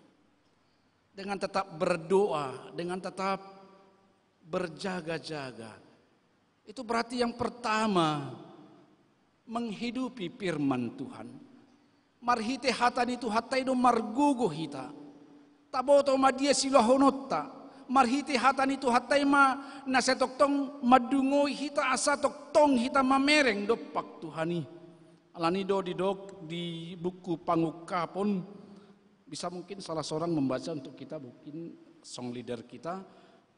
Dengan tetap berdoa, dengan tetap berjaga-jaga. Itu berarti yang pertama, menghidupi firman Tuhan. Marhite hata ni Tuhanta i do margogo hita. Taboto ma dia siulahononta. Marhite hata ni Tuhanta i ma na sai tongtong mandungoi hita asa tongtong hita mamereng dompak Tuhan i. Alani do didok di buku Pangungkapon, bisa mungkin salah seorang membaca untuk kita, mungkin song leader kita,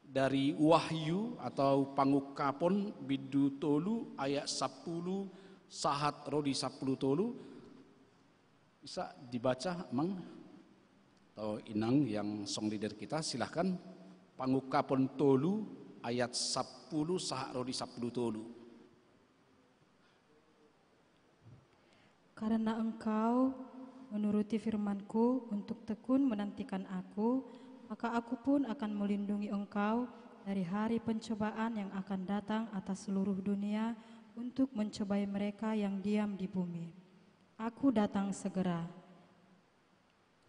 dari Wahyu atau Pangungkapon bindu tolu ayat sampulu sahat ro di sampulu tolu. Bisa dibaca, Amang atau Inang yang song leader kita, silahkan. Pangungkapon tolu ayat sampulu sahat ro di sampulu tolu. Karena engkau menuruti firman-Ku untuk tekun menantikan Aku, maka Aku pun akan melindungi engkau dari hari pencobaan yang akan datang atas seluruh dunia untuk mencobai mereka yang diam di bumi. Aku datang segera.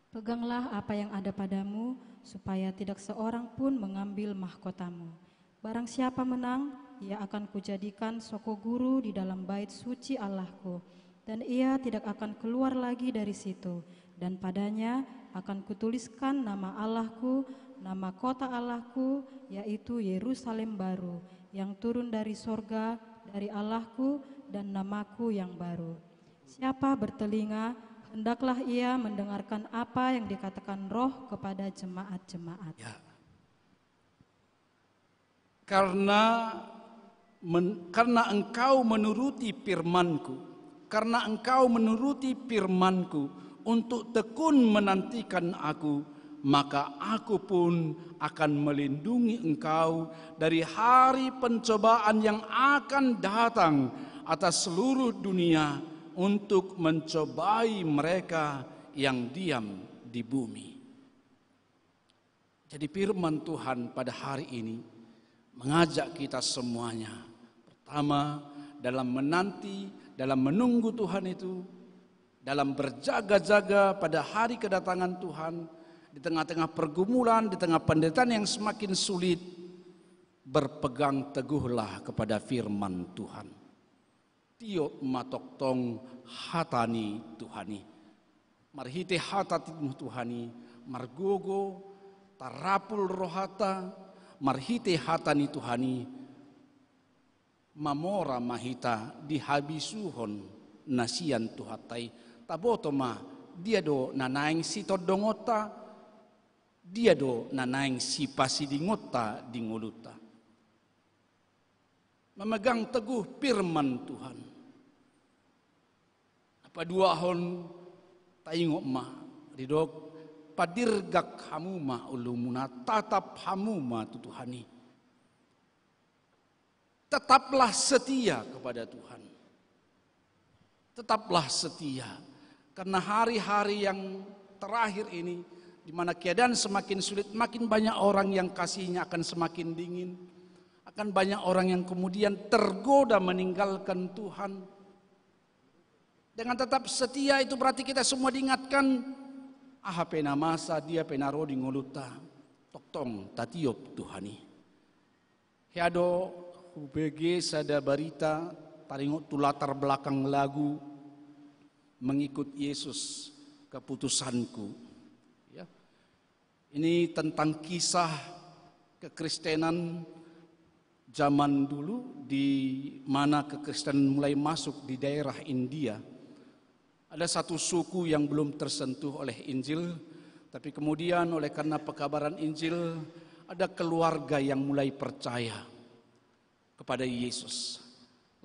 Peganglah apa yang ada padamu, supaya tidak seorang pun mengambil mahkotamu. Barang siapa menang, ia akan Kujadikan soko guru di dalam bait suci Allah-Ku, dan ia tidak akan keluar lagi dari situ. Dan padanya akan Kutuliskan nama Allah-Ku, nama kota Allah-Ku, yaitu Yerusalem baru, yang turun dari sorga, dari Allah-Ku, dan nama-Ku yang baru. Siapa bertelinga, hendaklah ia mendengarkan apa yang dikatakan Roh kepada jemaat-jemaat. Ya. Karena men-, karena engkau menuruti firman-Ku, karena engkau menuruti firman-Ku untuk tekun menantikan Aku, maka Aku pun akan melindungi engkau dari hari pencobaan yang akan datang atas seluruh dunia untuk mencobai mereka yang diam di bumi. Jadi, firman Tuhan pada hari ini mengajak kita semuanya, pertama, dalam menanti, dalam menunggu Tuhan itu, dalam berjaga-jaga pada hari kedatangan Tuhan, di tengah-tengah pergumulan, di tengah penderitaan yang semakin sulit, berpegang teguhlah kepada firman Tuhan. Tiop ma tongtong hata ni Tuhan i. Marhite hata ni Tuhan i margogo, tarapul rohanta, marhite hata ni Tuhan i mamora ma hita di habisuhon na sian Tuhanta i. Taboto ma dia do na naeng sitondongonta, dia do na naeng sipasidingonta di ngolunta. Memegang teguh firman Tuhan. Na paduahon, taingot ma, didok, padirgak hamu ma ulumuna, tatap hamu ma tu Tuhan i. Tetaplah setia kepada Tuhan. Tetaplah setia. Karena hari-hari yang terakhir ini, di mana keadaan semakin sulit, makin banyak orang yang kasihnya akan semakin dingin. Akan banyak orang yang kemudian tergoda meninggalkan Tuhan. Dengan tetap setia itu berarti kita semua diingatkan, aha pe na masa, dia pe na ro di ngolunta, tongtong tatiop Tuhan i. Hea do hubege sada barita taringot tu latar belakang lagu Mengikut Yesus Keputusanku. Ya. Ini tentang kisah kekristenan zaman dulu, di mana kekristenan mulai masuk di daerah India. Ada satu suku yang belum tersentuh oleh Injil, tapi kemudian oleh karena pekabaran Injil, ada keluarga yang mulai percaya kepada Yesus.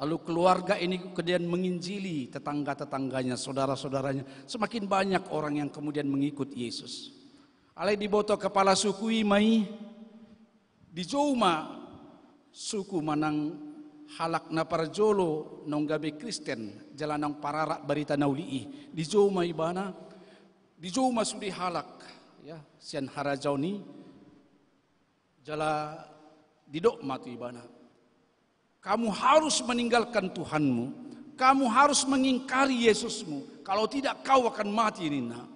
Lalu keluarga ini kemudian menginjili tetangga-tetangganya, saudara-saudaranya. Semakin banyak orang yang kemudian mengikut Yesus. Alai diboto kepala suku i ma i, dijou ma suku manang halak na parjolo naung gabe Kristen, jala naung pararak barita na uli i. Dijou ma ibana, dijou ma sude halak, ya, sian harajaon i, jala didok ma tu ibana, "Kamu harus meninggalkan Tuhanmu, kamu harus mengingkari Yesusmu, kalau tidak kau akan mati," ninna.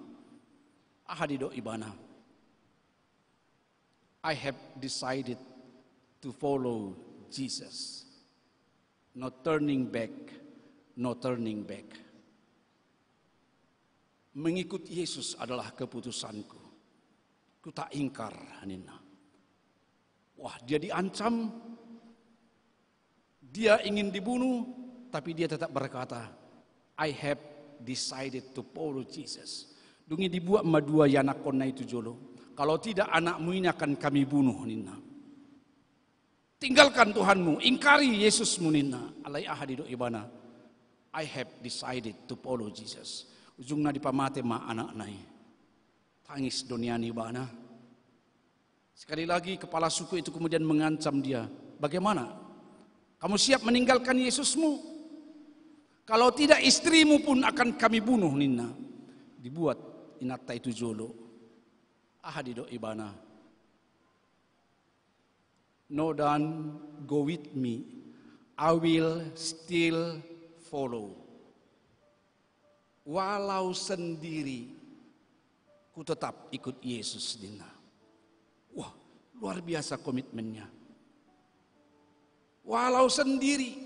Aha didok ibana? "I have decided to follow Jesus. No turning back, no turning back." Mengikut Yesus adalah keputusanku. Ku tak ingkar, ninna. Wah, dia diancam, dia ingin dibunuh, tapi dia tetap berkata, "I have decided to follow Jesus." Dung i dibuat ma dua ianakkonna i tu jolo. "Kalau tidak, anakmu ini akan kami bunuh," ninna. "Tinggalkan Tuhanmu, ingkari Yesusmu," ninna. Alai aha didok ibana? "I have decided to follow Jesus." Ujungna dipamate ma anakna i. Tangis do nian ibana. Sekali lagi, kepala suku itu kemudian mengancam dia, "Bagaimana? Kamu siap meninggalkan Yesusmu? Kalau tidak, istrimu pun akan kami bunuh," ninna. Dibuat inanta i tu jolo. Aha didok ibana? "No, don't go with me. I will still follow." "Walau sendiri, ku tetap ikut Yesus," ninna. Wah, luar biasa komitmennya. "Walau sendiri,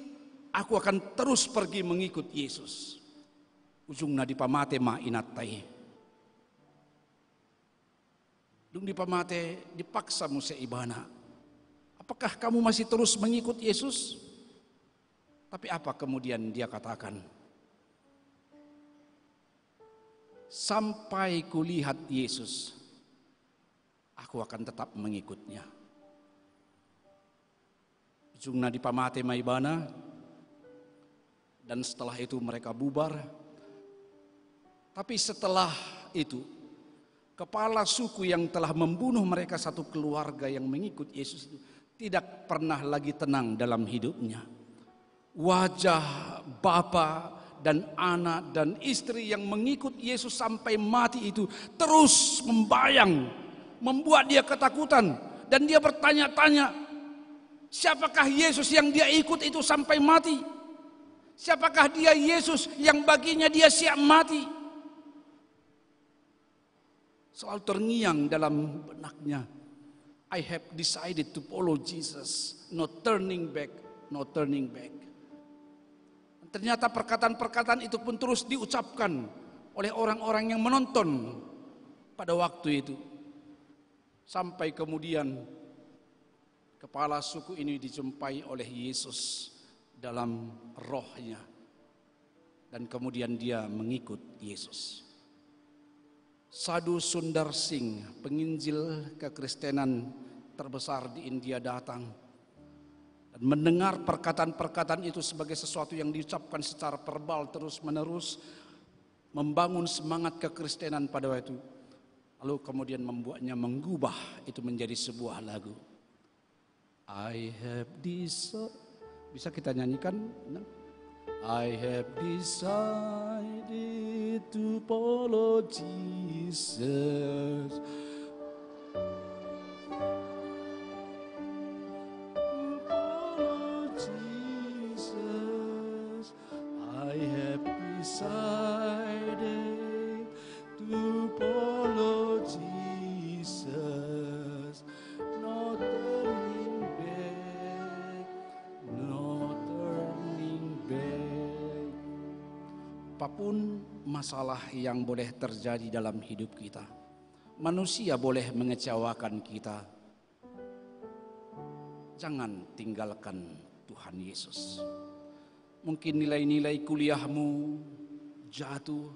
aku akan terus pergi mengikut Yesus." Ujungna dipamate ma inanta i. Dung dipamate, dipaksa muse ibana. "Apakah kamu masih terus mengikut Yesus?" Tapi apa kemudian dia katakan? "Sampai kulihat Yesus, aku akan tetap mengikut-Nya." Ujungna dipamate ma ibana, dan setelah itu mereka bubar. Tapi setelah itu, kepala suku yang telah membunuh mereka, satu keluarga yang mengikut Yesus itu, tidak pernah lagi tenang dalam hidupnya. Wajah bapa dan anak dan istri yang mengikut Yesus sampai mati itu terus membayang, membuat dia ketakutan, dan dia bertanya-tanya, siapakah Yesus yang dia ikut itu sampai mati? Siapakah dia Yesus yang baginya dia siap mati? Selalu terngiang dalam benaknya, "I have decided to follow Jesus, no turning back, no turning back." Ternyata perkataan-perkataan itu pun terus diucapkan oleh orang-orang yang menonton pada waktu itu. Sampai kemudian kepala suku ini dijumpai oleh Yesus dalam rohnya. Dan kemudian dia mengikut Yesus. Sadhu Sundar Singh, penginjil kekristenan terbesar di India, datang dan mendengar perkataan-perkataan itu sebagai sesuatu yang diucapkan secara verbal terus-menerus, membangun semangat kekristenan pada waktu itu. Lalu kemudian membuatnya, mengubah itu menjadi sebuah lagu. I have desi-, bisa kita nyanyikan? Nah. I have decided to follow Jesus. To follow Jesus. I have decided to follow Jesus. No turning back, no turning back. Apapun masalah yang boleh terjadi dalam hidup kita, manusia boleh mengecewakan kita. Jangan tinggalkan Tuhan Yesus. Mungkin nilai-nilai kuliahmu jatuh,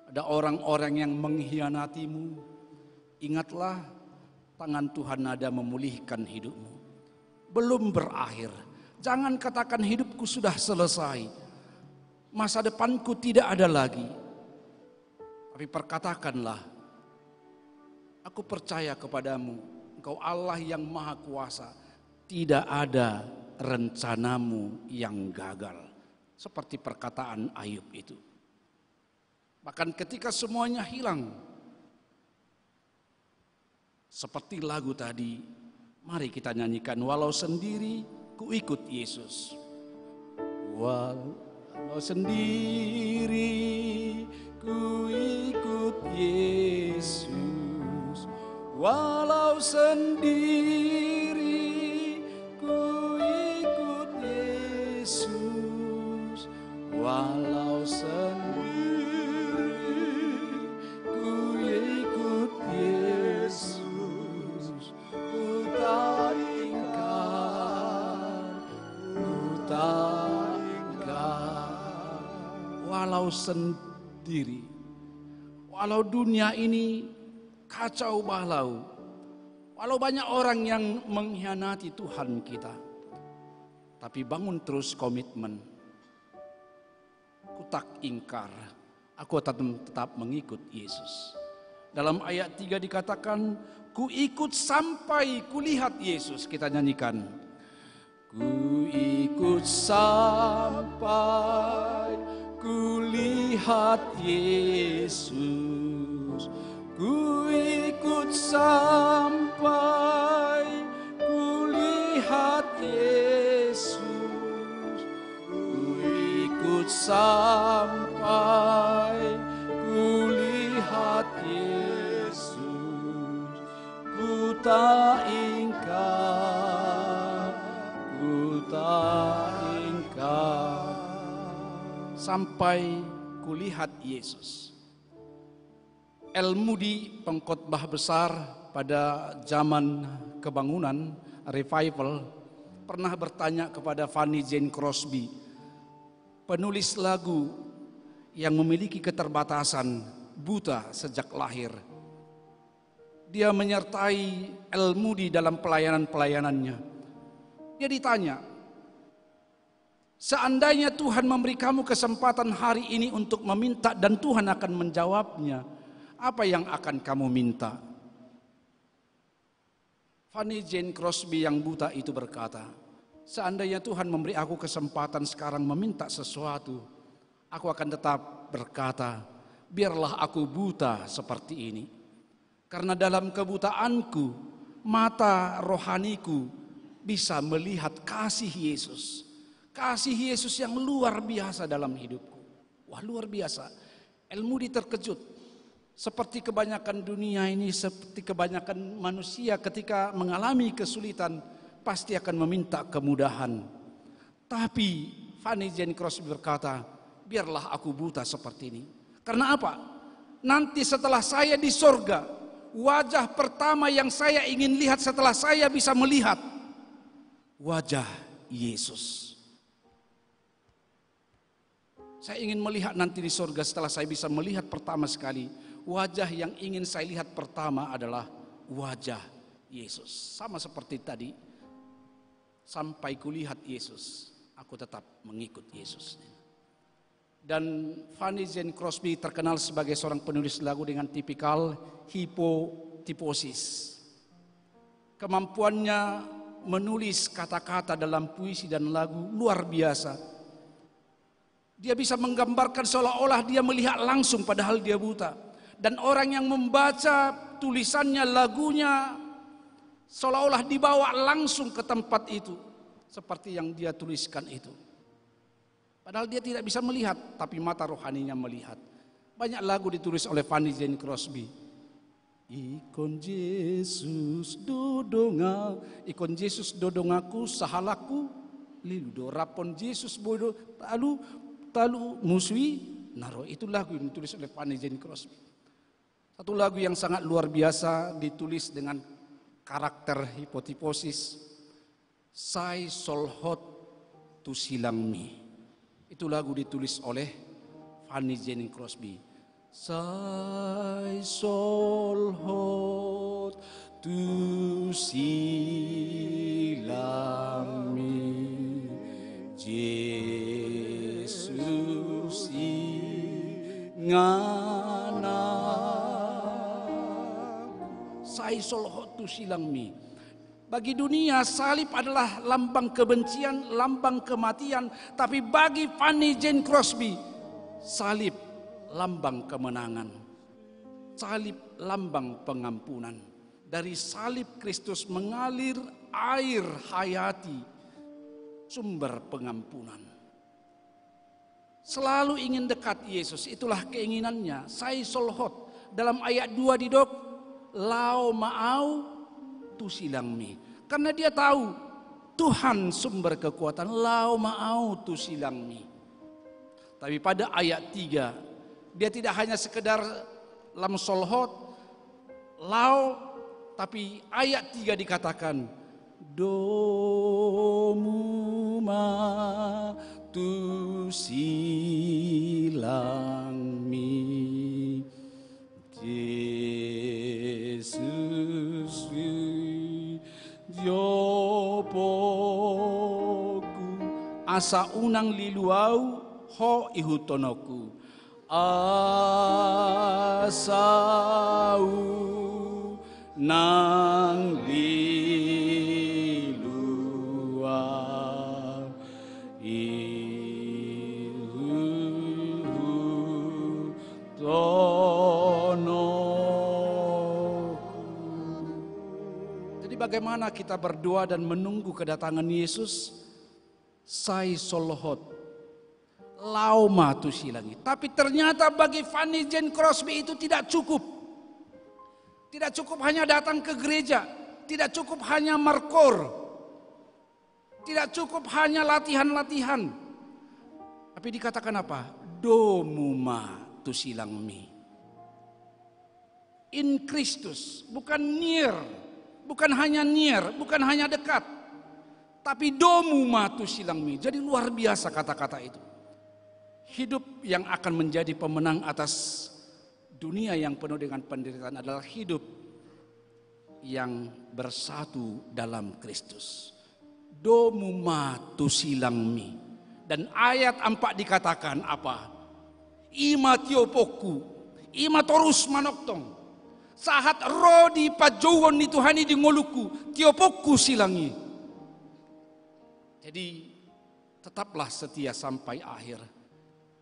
ada orang-orang yang mengkhianatimu, ingatlah, tangan Tuhan ada memulihkan hidupmu. Belum berakhir. Jangan katakan, "Hidupku sudah selesai. Masa depanku tidak ada lagi." Tapi perkatakanlah, "Aku percaya kepadamu, Engkau Allah yang Maha Kuasa. Tidak ada rencanamu yang gagal." Seperti perkataan Ayub itu. Bahkan ketika semuanya hilang, seperti lagu tadi, mari kita nyanyikan, "Walau sendiri, ku ikut Yesus." Walau sendiri, ku ikut Yesus. Walau sendiri, ku ikut Yesus. Walau sendiri, ku ikut Yesus. Ku tak ingkar, ku tak ingkar. Walau sendiri, walau dunia ini kacau balau, walau banyak orang yang mengkhianati Tuhan kita, tapi bangun terus komitmen. Ku tak ingkar, aku akan tetap mengikut Yesus. Dalam ayat tiga dikatakan, "Ku ikut sampai kulihat Yesus." Kita nyanyikan. Ku ikut sampai kulihat Yesus. Ku ikut sampai kulihat Yesus. Ku ikut sampai kulihat Yesus. Ku tak ingkar, ku tak ingkar. Sampai kulihat Yesus. L. Moody, pengkhotbah besar pada zaman kebangunan, revival, pernah bertanya kepada Fanny Jane Crosby, penulis lagu yang memiliki keterbatasan, buta sejak lahir. Dia menyertai L. Moody dalam pelayanan-pelayanannya. Dia ditanya, "Seandainya Tuhan memberi kamu kesempatan hari ini untuk meminta dan Tuhan akan menjawabnya, apa yang akan kamu minta?" Fanny Jane Crosby yang buta itu berkata, "Seandainya Tuhan memberi aku kesempatan sekarang meminta sesuatu, aku akan tetap berkata, 'Biarlah aku buta seperti ini.'" Karena dalam kebutaanku, mata rohaniku bisa melihat kasih Yesus. Kasih Yesus yang luar biasa dalam hidupku. Wah, luar biasa. L. Moody terkejut. Seperti kebanyakan dunia ini, seperti kebanyakan manusia, ketika mengalami kesulitan, pasti akan meminta kemudahan. Tapi Fanny Jane Crosby berkata, "Biarlah aku buta seperti ini." Karena apa? Nanti setelah saya di sorga, wajah pertama yang saya ingin lihat setelah saya bisa melihat, wajah Yesus. Saya ingin melihat nanti di sorga setelah saya bisa melihat pertama sekali. Wajah yang ingin saya lihat pertama adalah wajah Yesus. Sama seperti tadi, "Sampai kulihat Yesus, aku tetap mengikut Yesus." Dan Fanny Jane Crosby terkenal sebagai seorang penulis lagu dengan tipikal hipotiposis. Kemampuannya menulis kata-kata dalam puisi dan lagu luar biasa. Dia bisa menggambarkan seolah-olah dia melihat langsung padahal dia buta. Dan orang yang membaca tulisannya, lagunya, seolah-olah dibawa langsung ke tempat itu. Seperti yang dia tuliskan itu. Padahal dia tidak bisa melihat, tapi mata rohaninya melihat. Banyak lagu ditulis oleh Fanny Jane Crosby. Ingkon Jesus do dongan, ingkon Jesus do donganku sahalakku, lilu do raphon Jesus boi do talu, talu musu i na ro. Itu lagu yang ditulis oleh Fanny Jane Crosby. Satu lagu yang sangat luar biasa ditulis dengan karakter hipotiposis. Sai solhot tu silangmi. Itu lagu ditulis oleh Fanny Jane Crosby. Sai solhot tu silangmi Jesus inganan. Sai solhot tu silangmi. Bagi dunia, salib adalah lambang kebencian, lambang kematian. Tapi bagi Fanny Jane Crosby, salib lambang kemenangan. Salib lambang pengampunan. Dari salib Kristus mengalir air hayati, sumber pengampunan. Selalu ingin dekat Yesus, itulah keinginannya. Sai solhot. Dalam ayat dua didok, laho ma au tu silangmi. Karena dia tahu Tuhan sumber kekuatan, laho ma au tu silangmi. Tapi pada ayat tiga, dia tidak hanya sekedar lam solhot, laho, tapi ayat tiga dikatakan, domu ma tu silangmi, Jesus, di jopongku. Asa unang lilu au, Ho ihuthononku. Asa unang lilu au, ihuthononku. Jadi, bagaimana kita berdoa dan menunggu kedatangan Yesus? Sai solhot. Laho ma tu silang i. Tapi ternyata bagi Fanny Jane Crosby itu tidak cukup. Tidak cukup hanya datang ke gereja, tidak cukup hanya markoor, tidak cukup hanya latihan-latihan. Tapi dikatakan apa? Domu ma tu silangmi. In Kristus, bukan near, bukan hanya near, bukan hanya dekat, tapi domu ma tu silangmi. Jadi, luar biasa kata-kata itu. Hidup yang akan menjadi pemenang atas dunia yang penuh dengan penderitaan adalah hidup yang bersatu dalam Kristus. Domu ma tu silangmi. Dan ayat empat dikatakan apa? I ma tiopongku, i ma torus manongtong. Sahat ro di panjouon ni Tuhan i di ngolungku, tiopongku silang i. Jadi, tetaplah setia sampai akhir.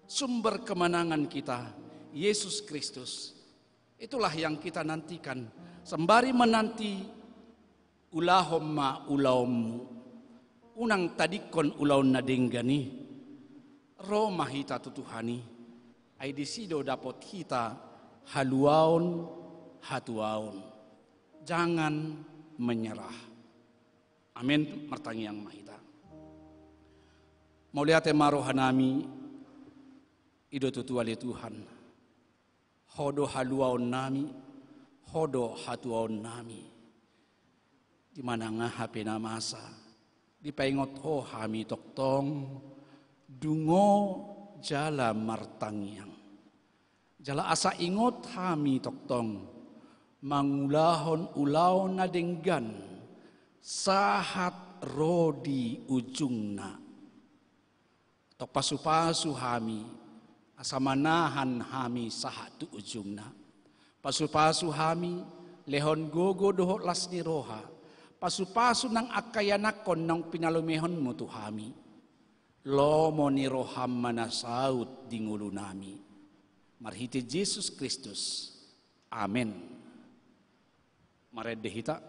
Sumber kemenangan kita, Yesus Kristus. Itulah yang kita nantikan. Sembari menanti, ulahon ma ulaonmu. Unang tadingkon ulaon na denggan i. Ro ma hita tu Tuhan i. Ai disi do dapot hita haluaon, hatuaon. Jangan menyerah. Amen. Martangiang ma hita. Mauliate ma rohanami, i do tutu ale Tuhan. Ho do haluaonnami, Ho do hatuaonnami. Di manang aha pe na masa, dipaingot Ho hami tongtong, dungo jala martangiang. Jala asa ingot hami tongtong, mangulahon ulaon na denggan, sahat ro di ujungna. Tong pasupasu hami, asa manahan hami sahat tu ujungna. Pasupasu hami, lehon gogo dohot las ni roha. Pasupasu nang angka ianakhon naung pinalumehonmu tu hami. Lomo ni roham ma na saut di ngolunami. Marhite Jesus Kristus. Amen. Marende hita.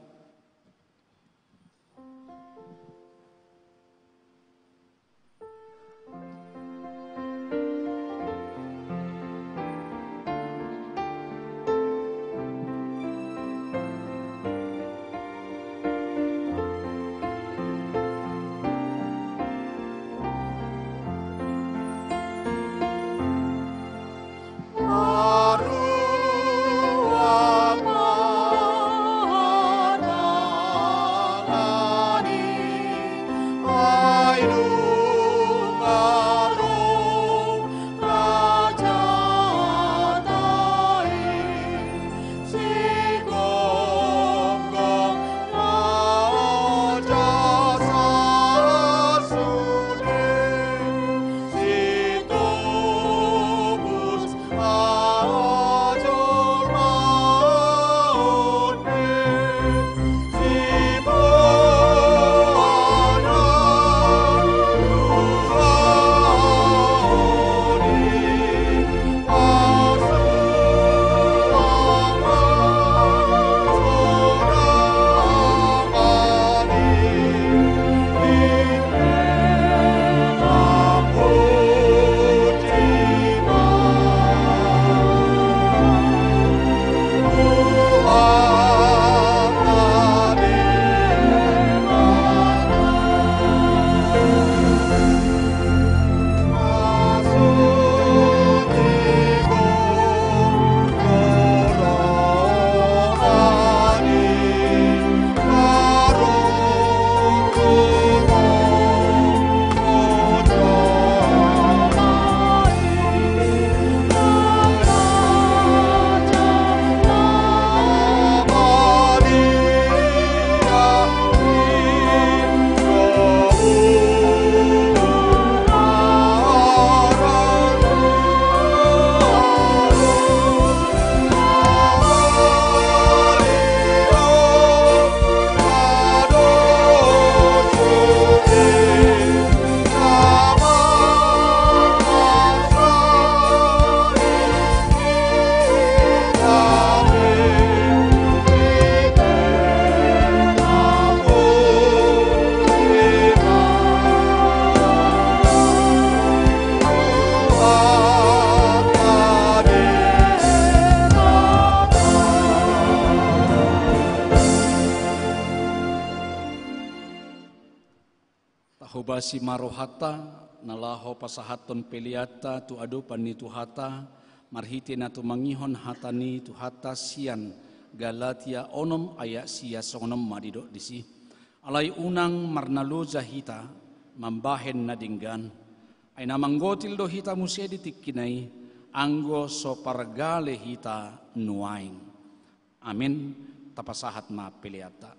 Hobasi ma rohanta, na laho pasahathon peleanta tu adopan ni Tuhanta, marhite na tumangihon hata ni Tuhanta sian Galatia onom ayat sia, songon on ma didok disi: Alai unang marnaloja hita mambahen na denggan. Ai na manggotil do hita muse di tingki na i, anggo so pargale hita nuaeng. Amen. Tapasahat ma peleanta.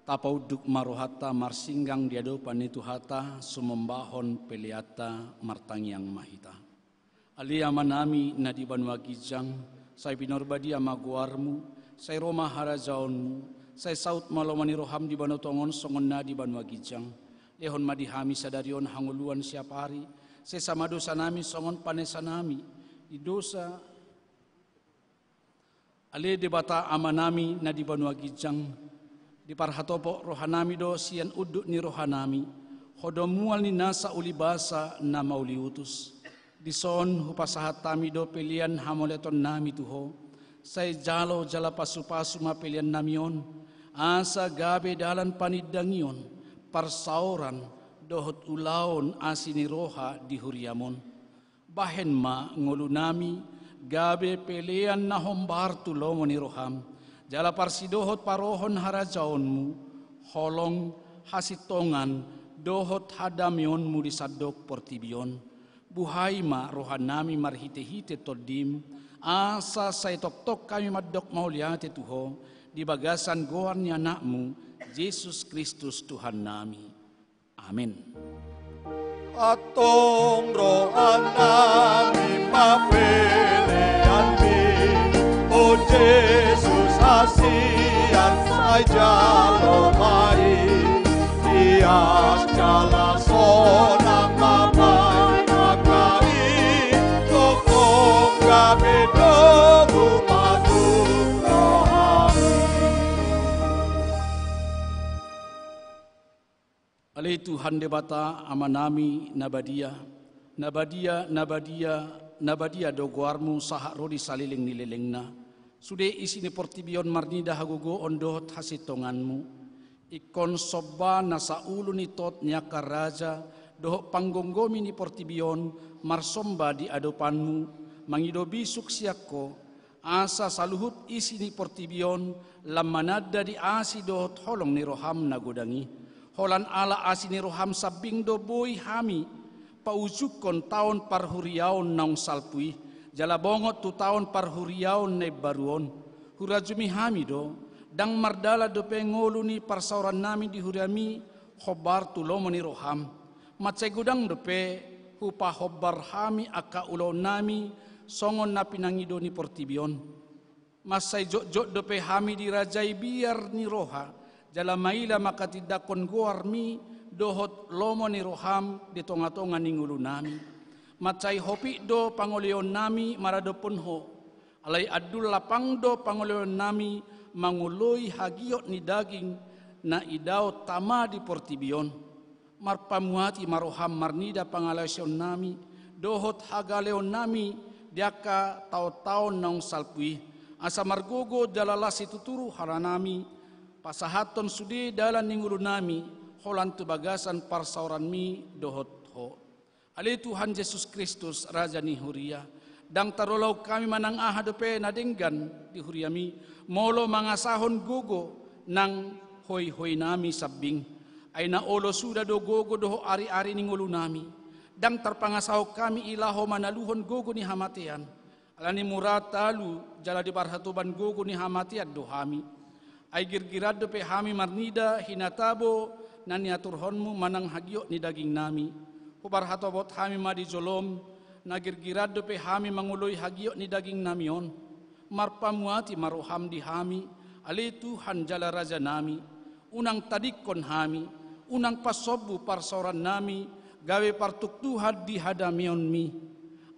Tapaunduk ma rohanta marsinggang di adopan ni Tuhanta, sumombahon peleanta. Martangiang ma hita. Ale Amanami na di banua ginjang, sai pinarbadia ma goarmu, sai ro ma harajaonmu, sai saut ma lomo ni roham di banua tonga on songon na di banua ginjang. Lehon ma di hami sadari on hangoluan siapari, sesa ma dosanami songon panesanami di dosa. Ale Debata Amanami na di banua ginjang, diparhatopot rohanami do sian unduk ni rohanami, Ho do mual ni nasa ulibasa na mauliutus. Dison hupasahat hami do pelean hamauliatennami tu Ho, sai jalo jala pasupasu ma peleannami on, asa gabe dalan panindangion, parsaoran, dohot ulaon asi ni roha di huriam on. Bahen ma ngolunami gabe pelean na hombar tu lomo ni roham, jala parsidohot parohon harajaonmu, holong, hasintongan, dohot hadameonmu di sandok portibi on. Buhai ma rohanami marhite-hite Tondim, asa sai tongtong hami mandok mauliate tu Ho, di bagasan goar ni Anakmu, Jesus Kristus Tuhannami. Amen. Antong rohanami mapeleanmi, o Jesus, hasian sai jalo ma i, ias jala sonang ma bahen angka i, tongtong gabe domu ma tu rohami. Ale Tuhan Debata, Amanami na badia, na badia, na badia, na badia do goarmu sahat ro di saleleng ni lelengna. Sude isi ni portibi on marnida hagogoon dohot hasintonganmu. Ingkon somba na saulu ni tot ni angka raja dohot panggomgomi ni portibi on marsomba di adopanmu, mangido bisuk sian Ho, asa saluhut isi ni portibi on lam mananda di asi dohot holong ni roham na godang i. Holan ala asi ni roham sambing do boi hami paujungkon taon parhuriaon naung salpu i, jala bongot tu taon parhuriaon na imbaru on. Hurajumi hami do, ndang mardalan dope ngolu ni parsaorannami di huriami hombar tu lomo ni roham. Mansai godang dope hupahombar hami angka ulaonnami songon na pinangido ni portibi on. Mansai jotjot dope hami dirajai biar ni roha, jala maila manghatindanghon goarmi dohot lomo ni roham di tongatonga ni ngolunami. Mansai hopit do pangoleonnami maradophon Ho, alai andul lapang do pangoleonnami mangoloi hagiot ni daging na idaon tama di portibi on. Marpamuati ma roham marnida pangalaosionnami dohot hagaleonnami di angka taontaon naung salpu i, asa margogo jala las situtu rohanami pasahathon sude dalan ni ngolunami holan tu bagasan parsaoranmi dohot Ho. Ale Tuhan Jesus Kristus, Raja ni huria, ndang tarolahon hami manang aha dope na denggan di huriami, molo mangasahon gogo nang hoihoinami sambing. Ai na olo suda do gogo dohot ariari ni ngolunami. Ndang tarpangasahon hami i laho manaluhon gogo ni hamatean. Ala ni mura talu jala diparhatoban gogo ni hamatean do hami. Ai girgiran dope hami marnida hinatabo na niaturhonmu manang hagiot ni dagingnami. Huparhatopot hami ma di jolom, na girgiran dope hami mangoloi hagiot ni dagingnami on. Marpamuati ma roham di hami, ale Tuhan jala Rajanami. Unang tadingkon hami, unang pasombu parsaorannami, gabe partuktuhan di hadameonmi.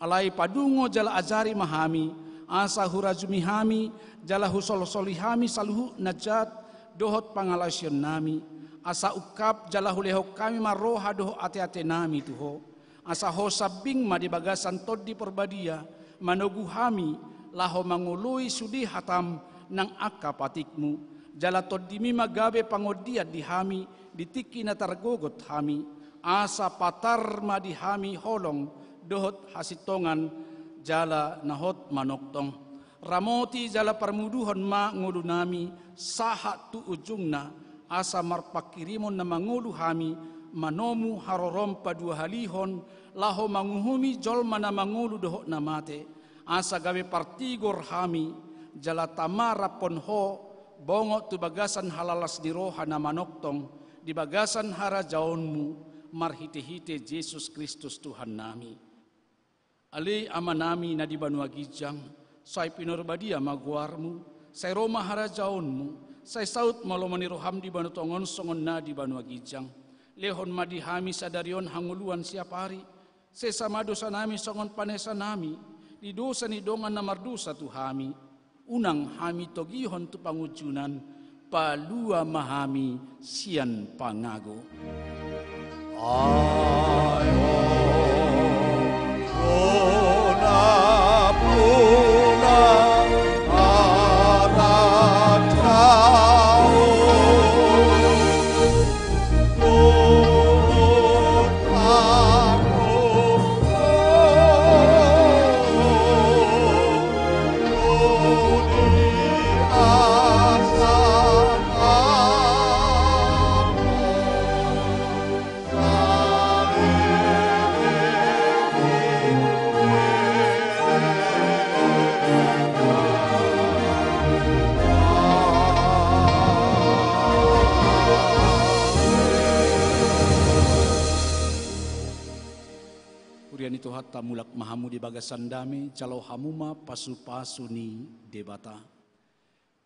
Alai padungo jala ajari ma hami, asa hurajumi hami, jala husolsoli hami saluhut na jat dohot pangalaosionnami. Asa ungkap jala hulehon hami ma roha dohot ateatenami tu Ho. Asa Ho sambing ma di bagasan Tondi Parbadia, manogu hami, laho mangoloi sude hatam nang angka patikmu. Jala Tondimi ma gabe pangondian di hami, di tingki na targogot hami. Asa patar ma di hami holong, dohot hasintongan, jala na hot manongtong. Ramoti jala parmuduhon ma ngolunami, sahat tu ujungna, asa marpanghirimon na mangolu hami, manomu harorom paduahalihon, laho manguhumi jolma na mangolu dohot na mate, asa gabe partigor hami, jala tama raphon Ho, bongot tu bagasan halalas ni roha na manongtong, di bagasan harajaonmu, marhitehite Jesus Kristus Tuhannami. Ale Amanami na di banua ginjang, sai pinarbadia ma goarmu, sai ro ma harajaonmu, sai saut ma lomo ni roham di banua tonga on songon na di banua ginjang. Lehon ma di hami sadari on hangoluan siapari, sesa ma dosanami songon panesanami di dosa ni dongan na mardosa tu hami. Unang hami togihon tu pangunjunan, palua ma hami sian pangago. Ai Ho, Ho na puna harajaon. ma hamu di bagasan dame, jalo hamu ma pasu-pasu ni Debata.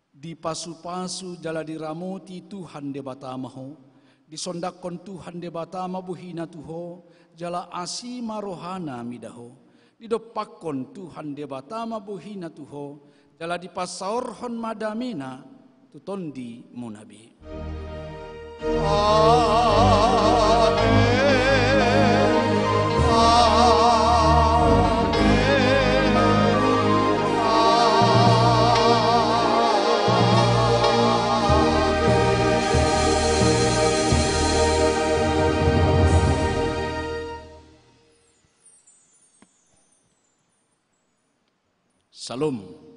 Dipasupasu jala diramoti Tuhan Debata ma ho, disondanghon Tuhan Debata ma bohina tu ho, jala asi ma rohana mida ho. Didompakhon Tuhan Debata ma bohina tu ho, jala dipasaorhon ma damena tu tondimuna be. Amen. Amen. Amen. Syalom.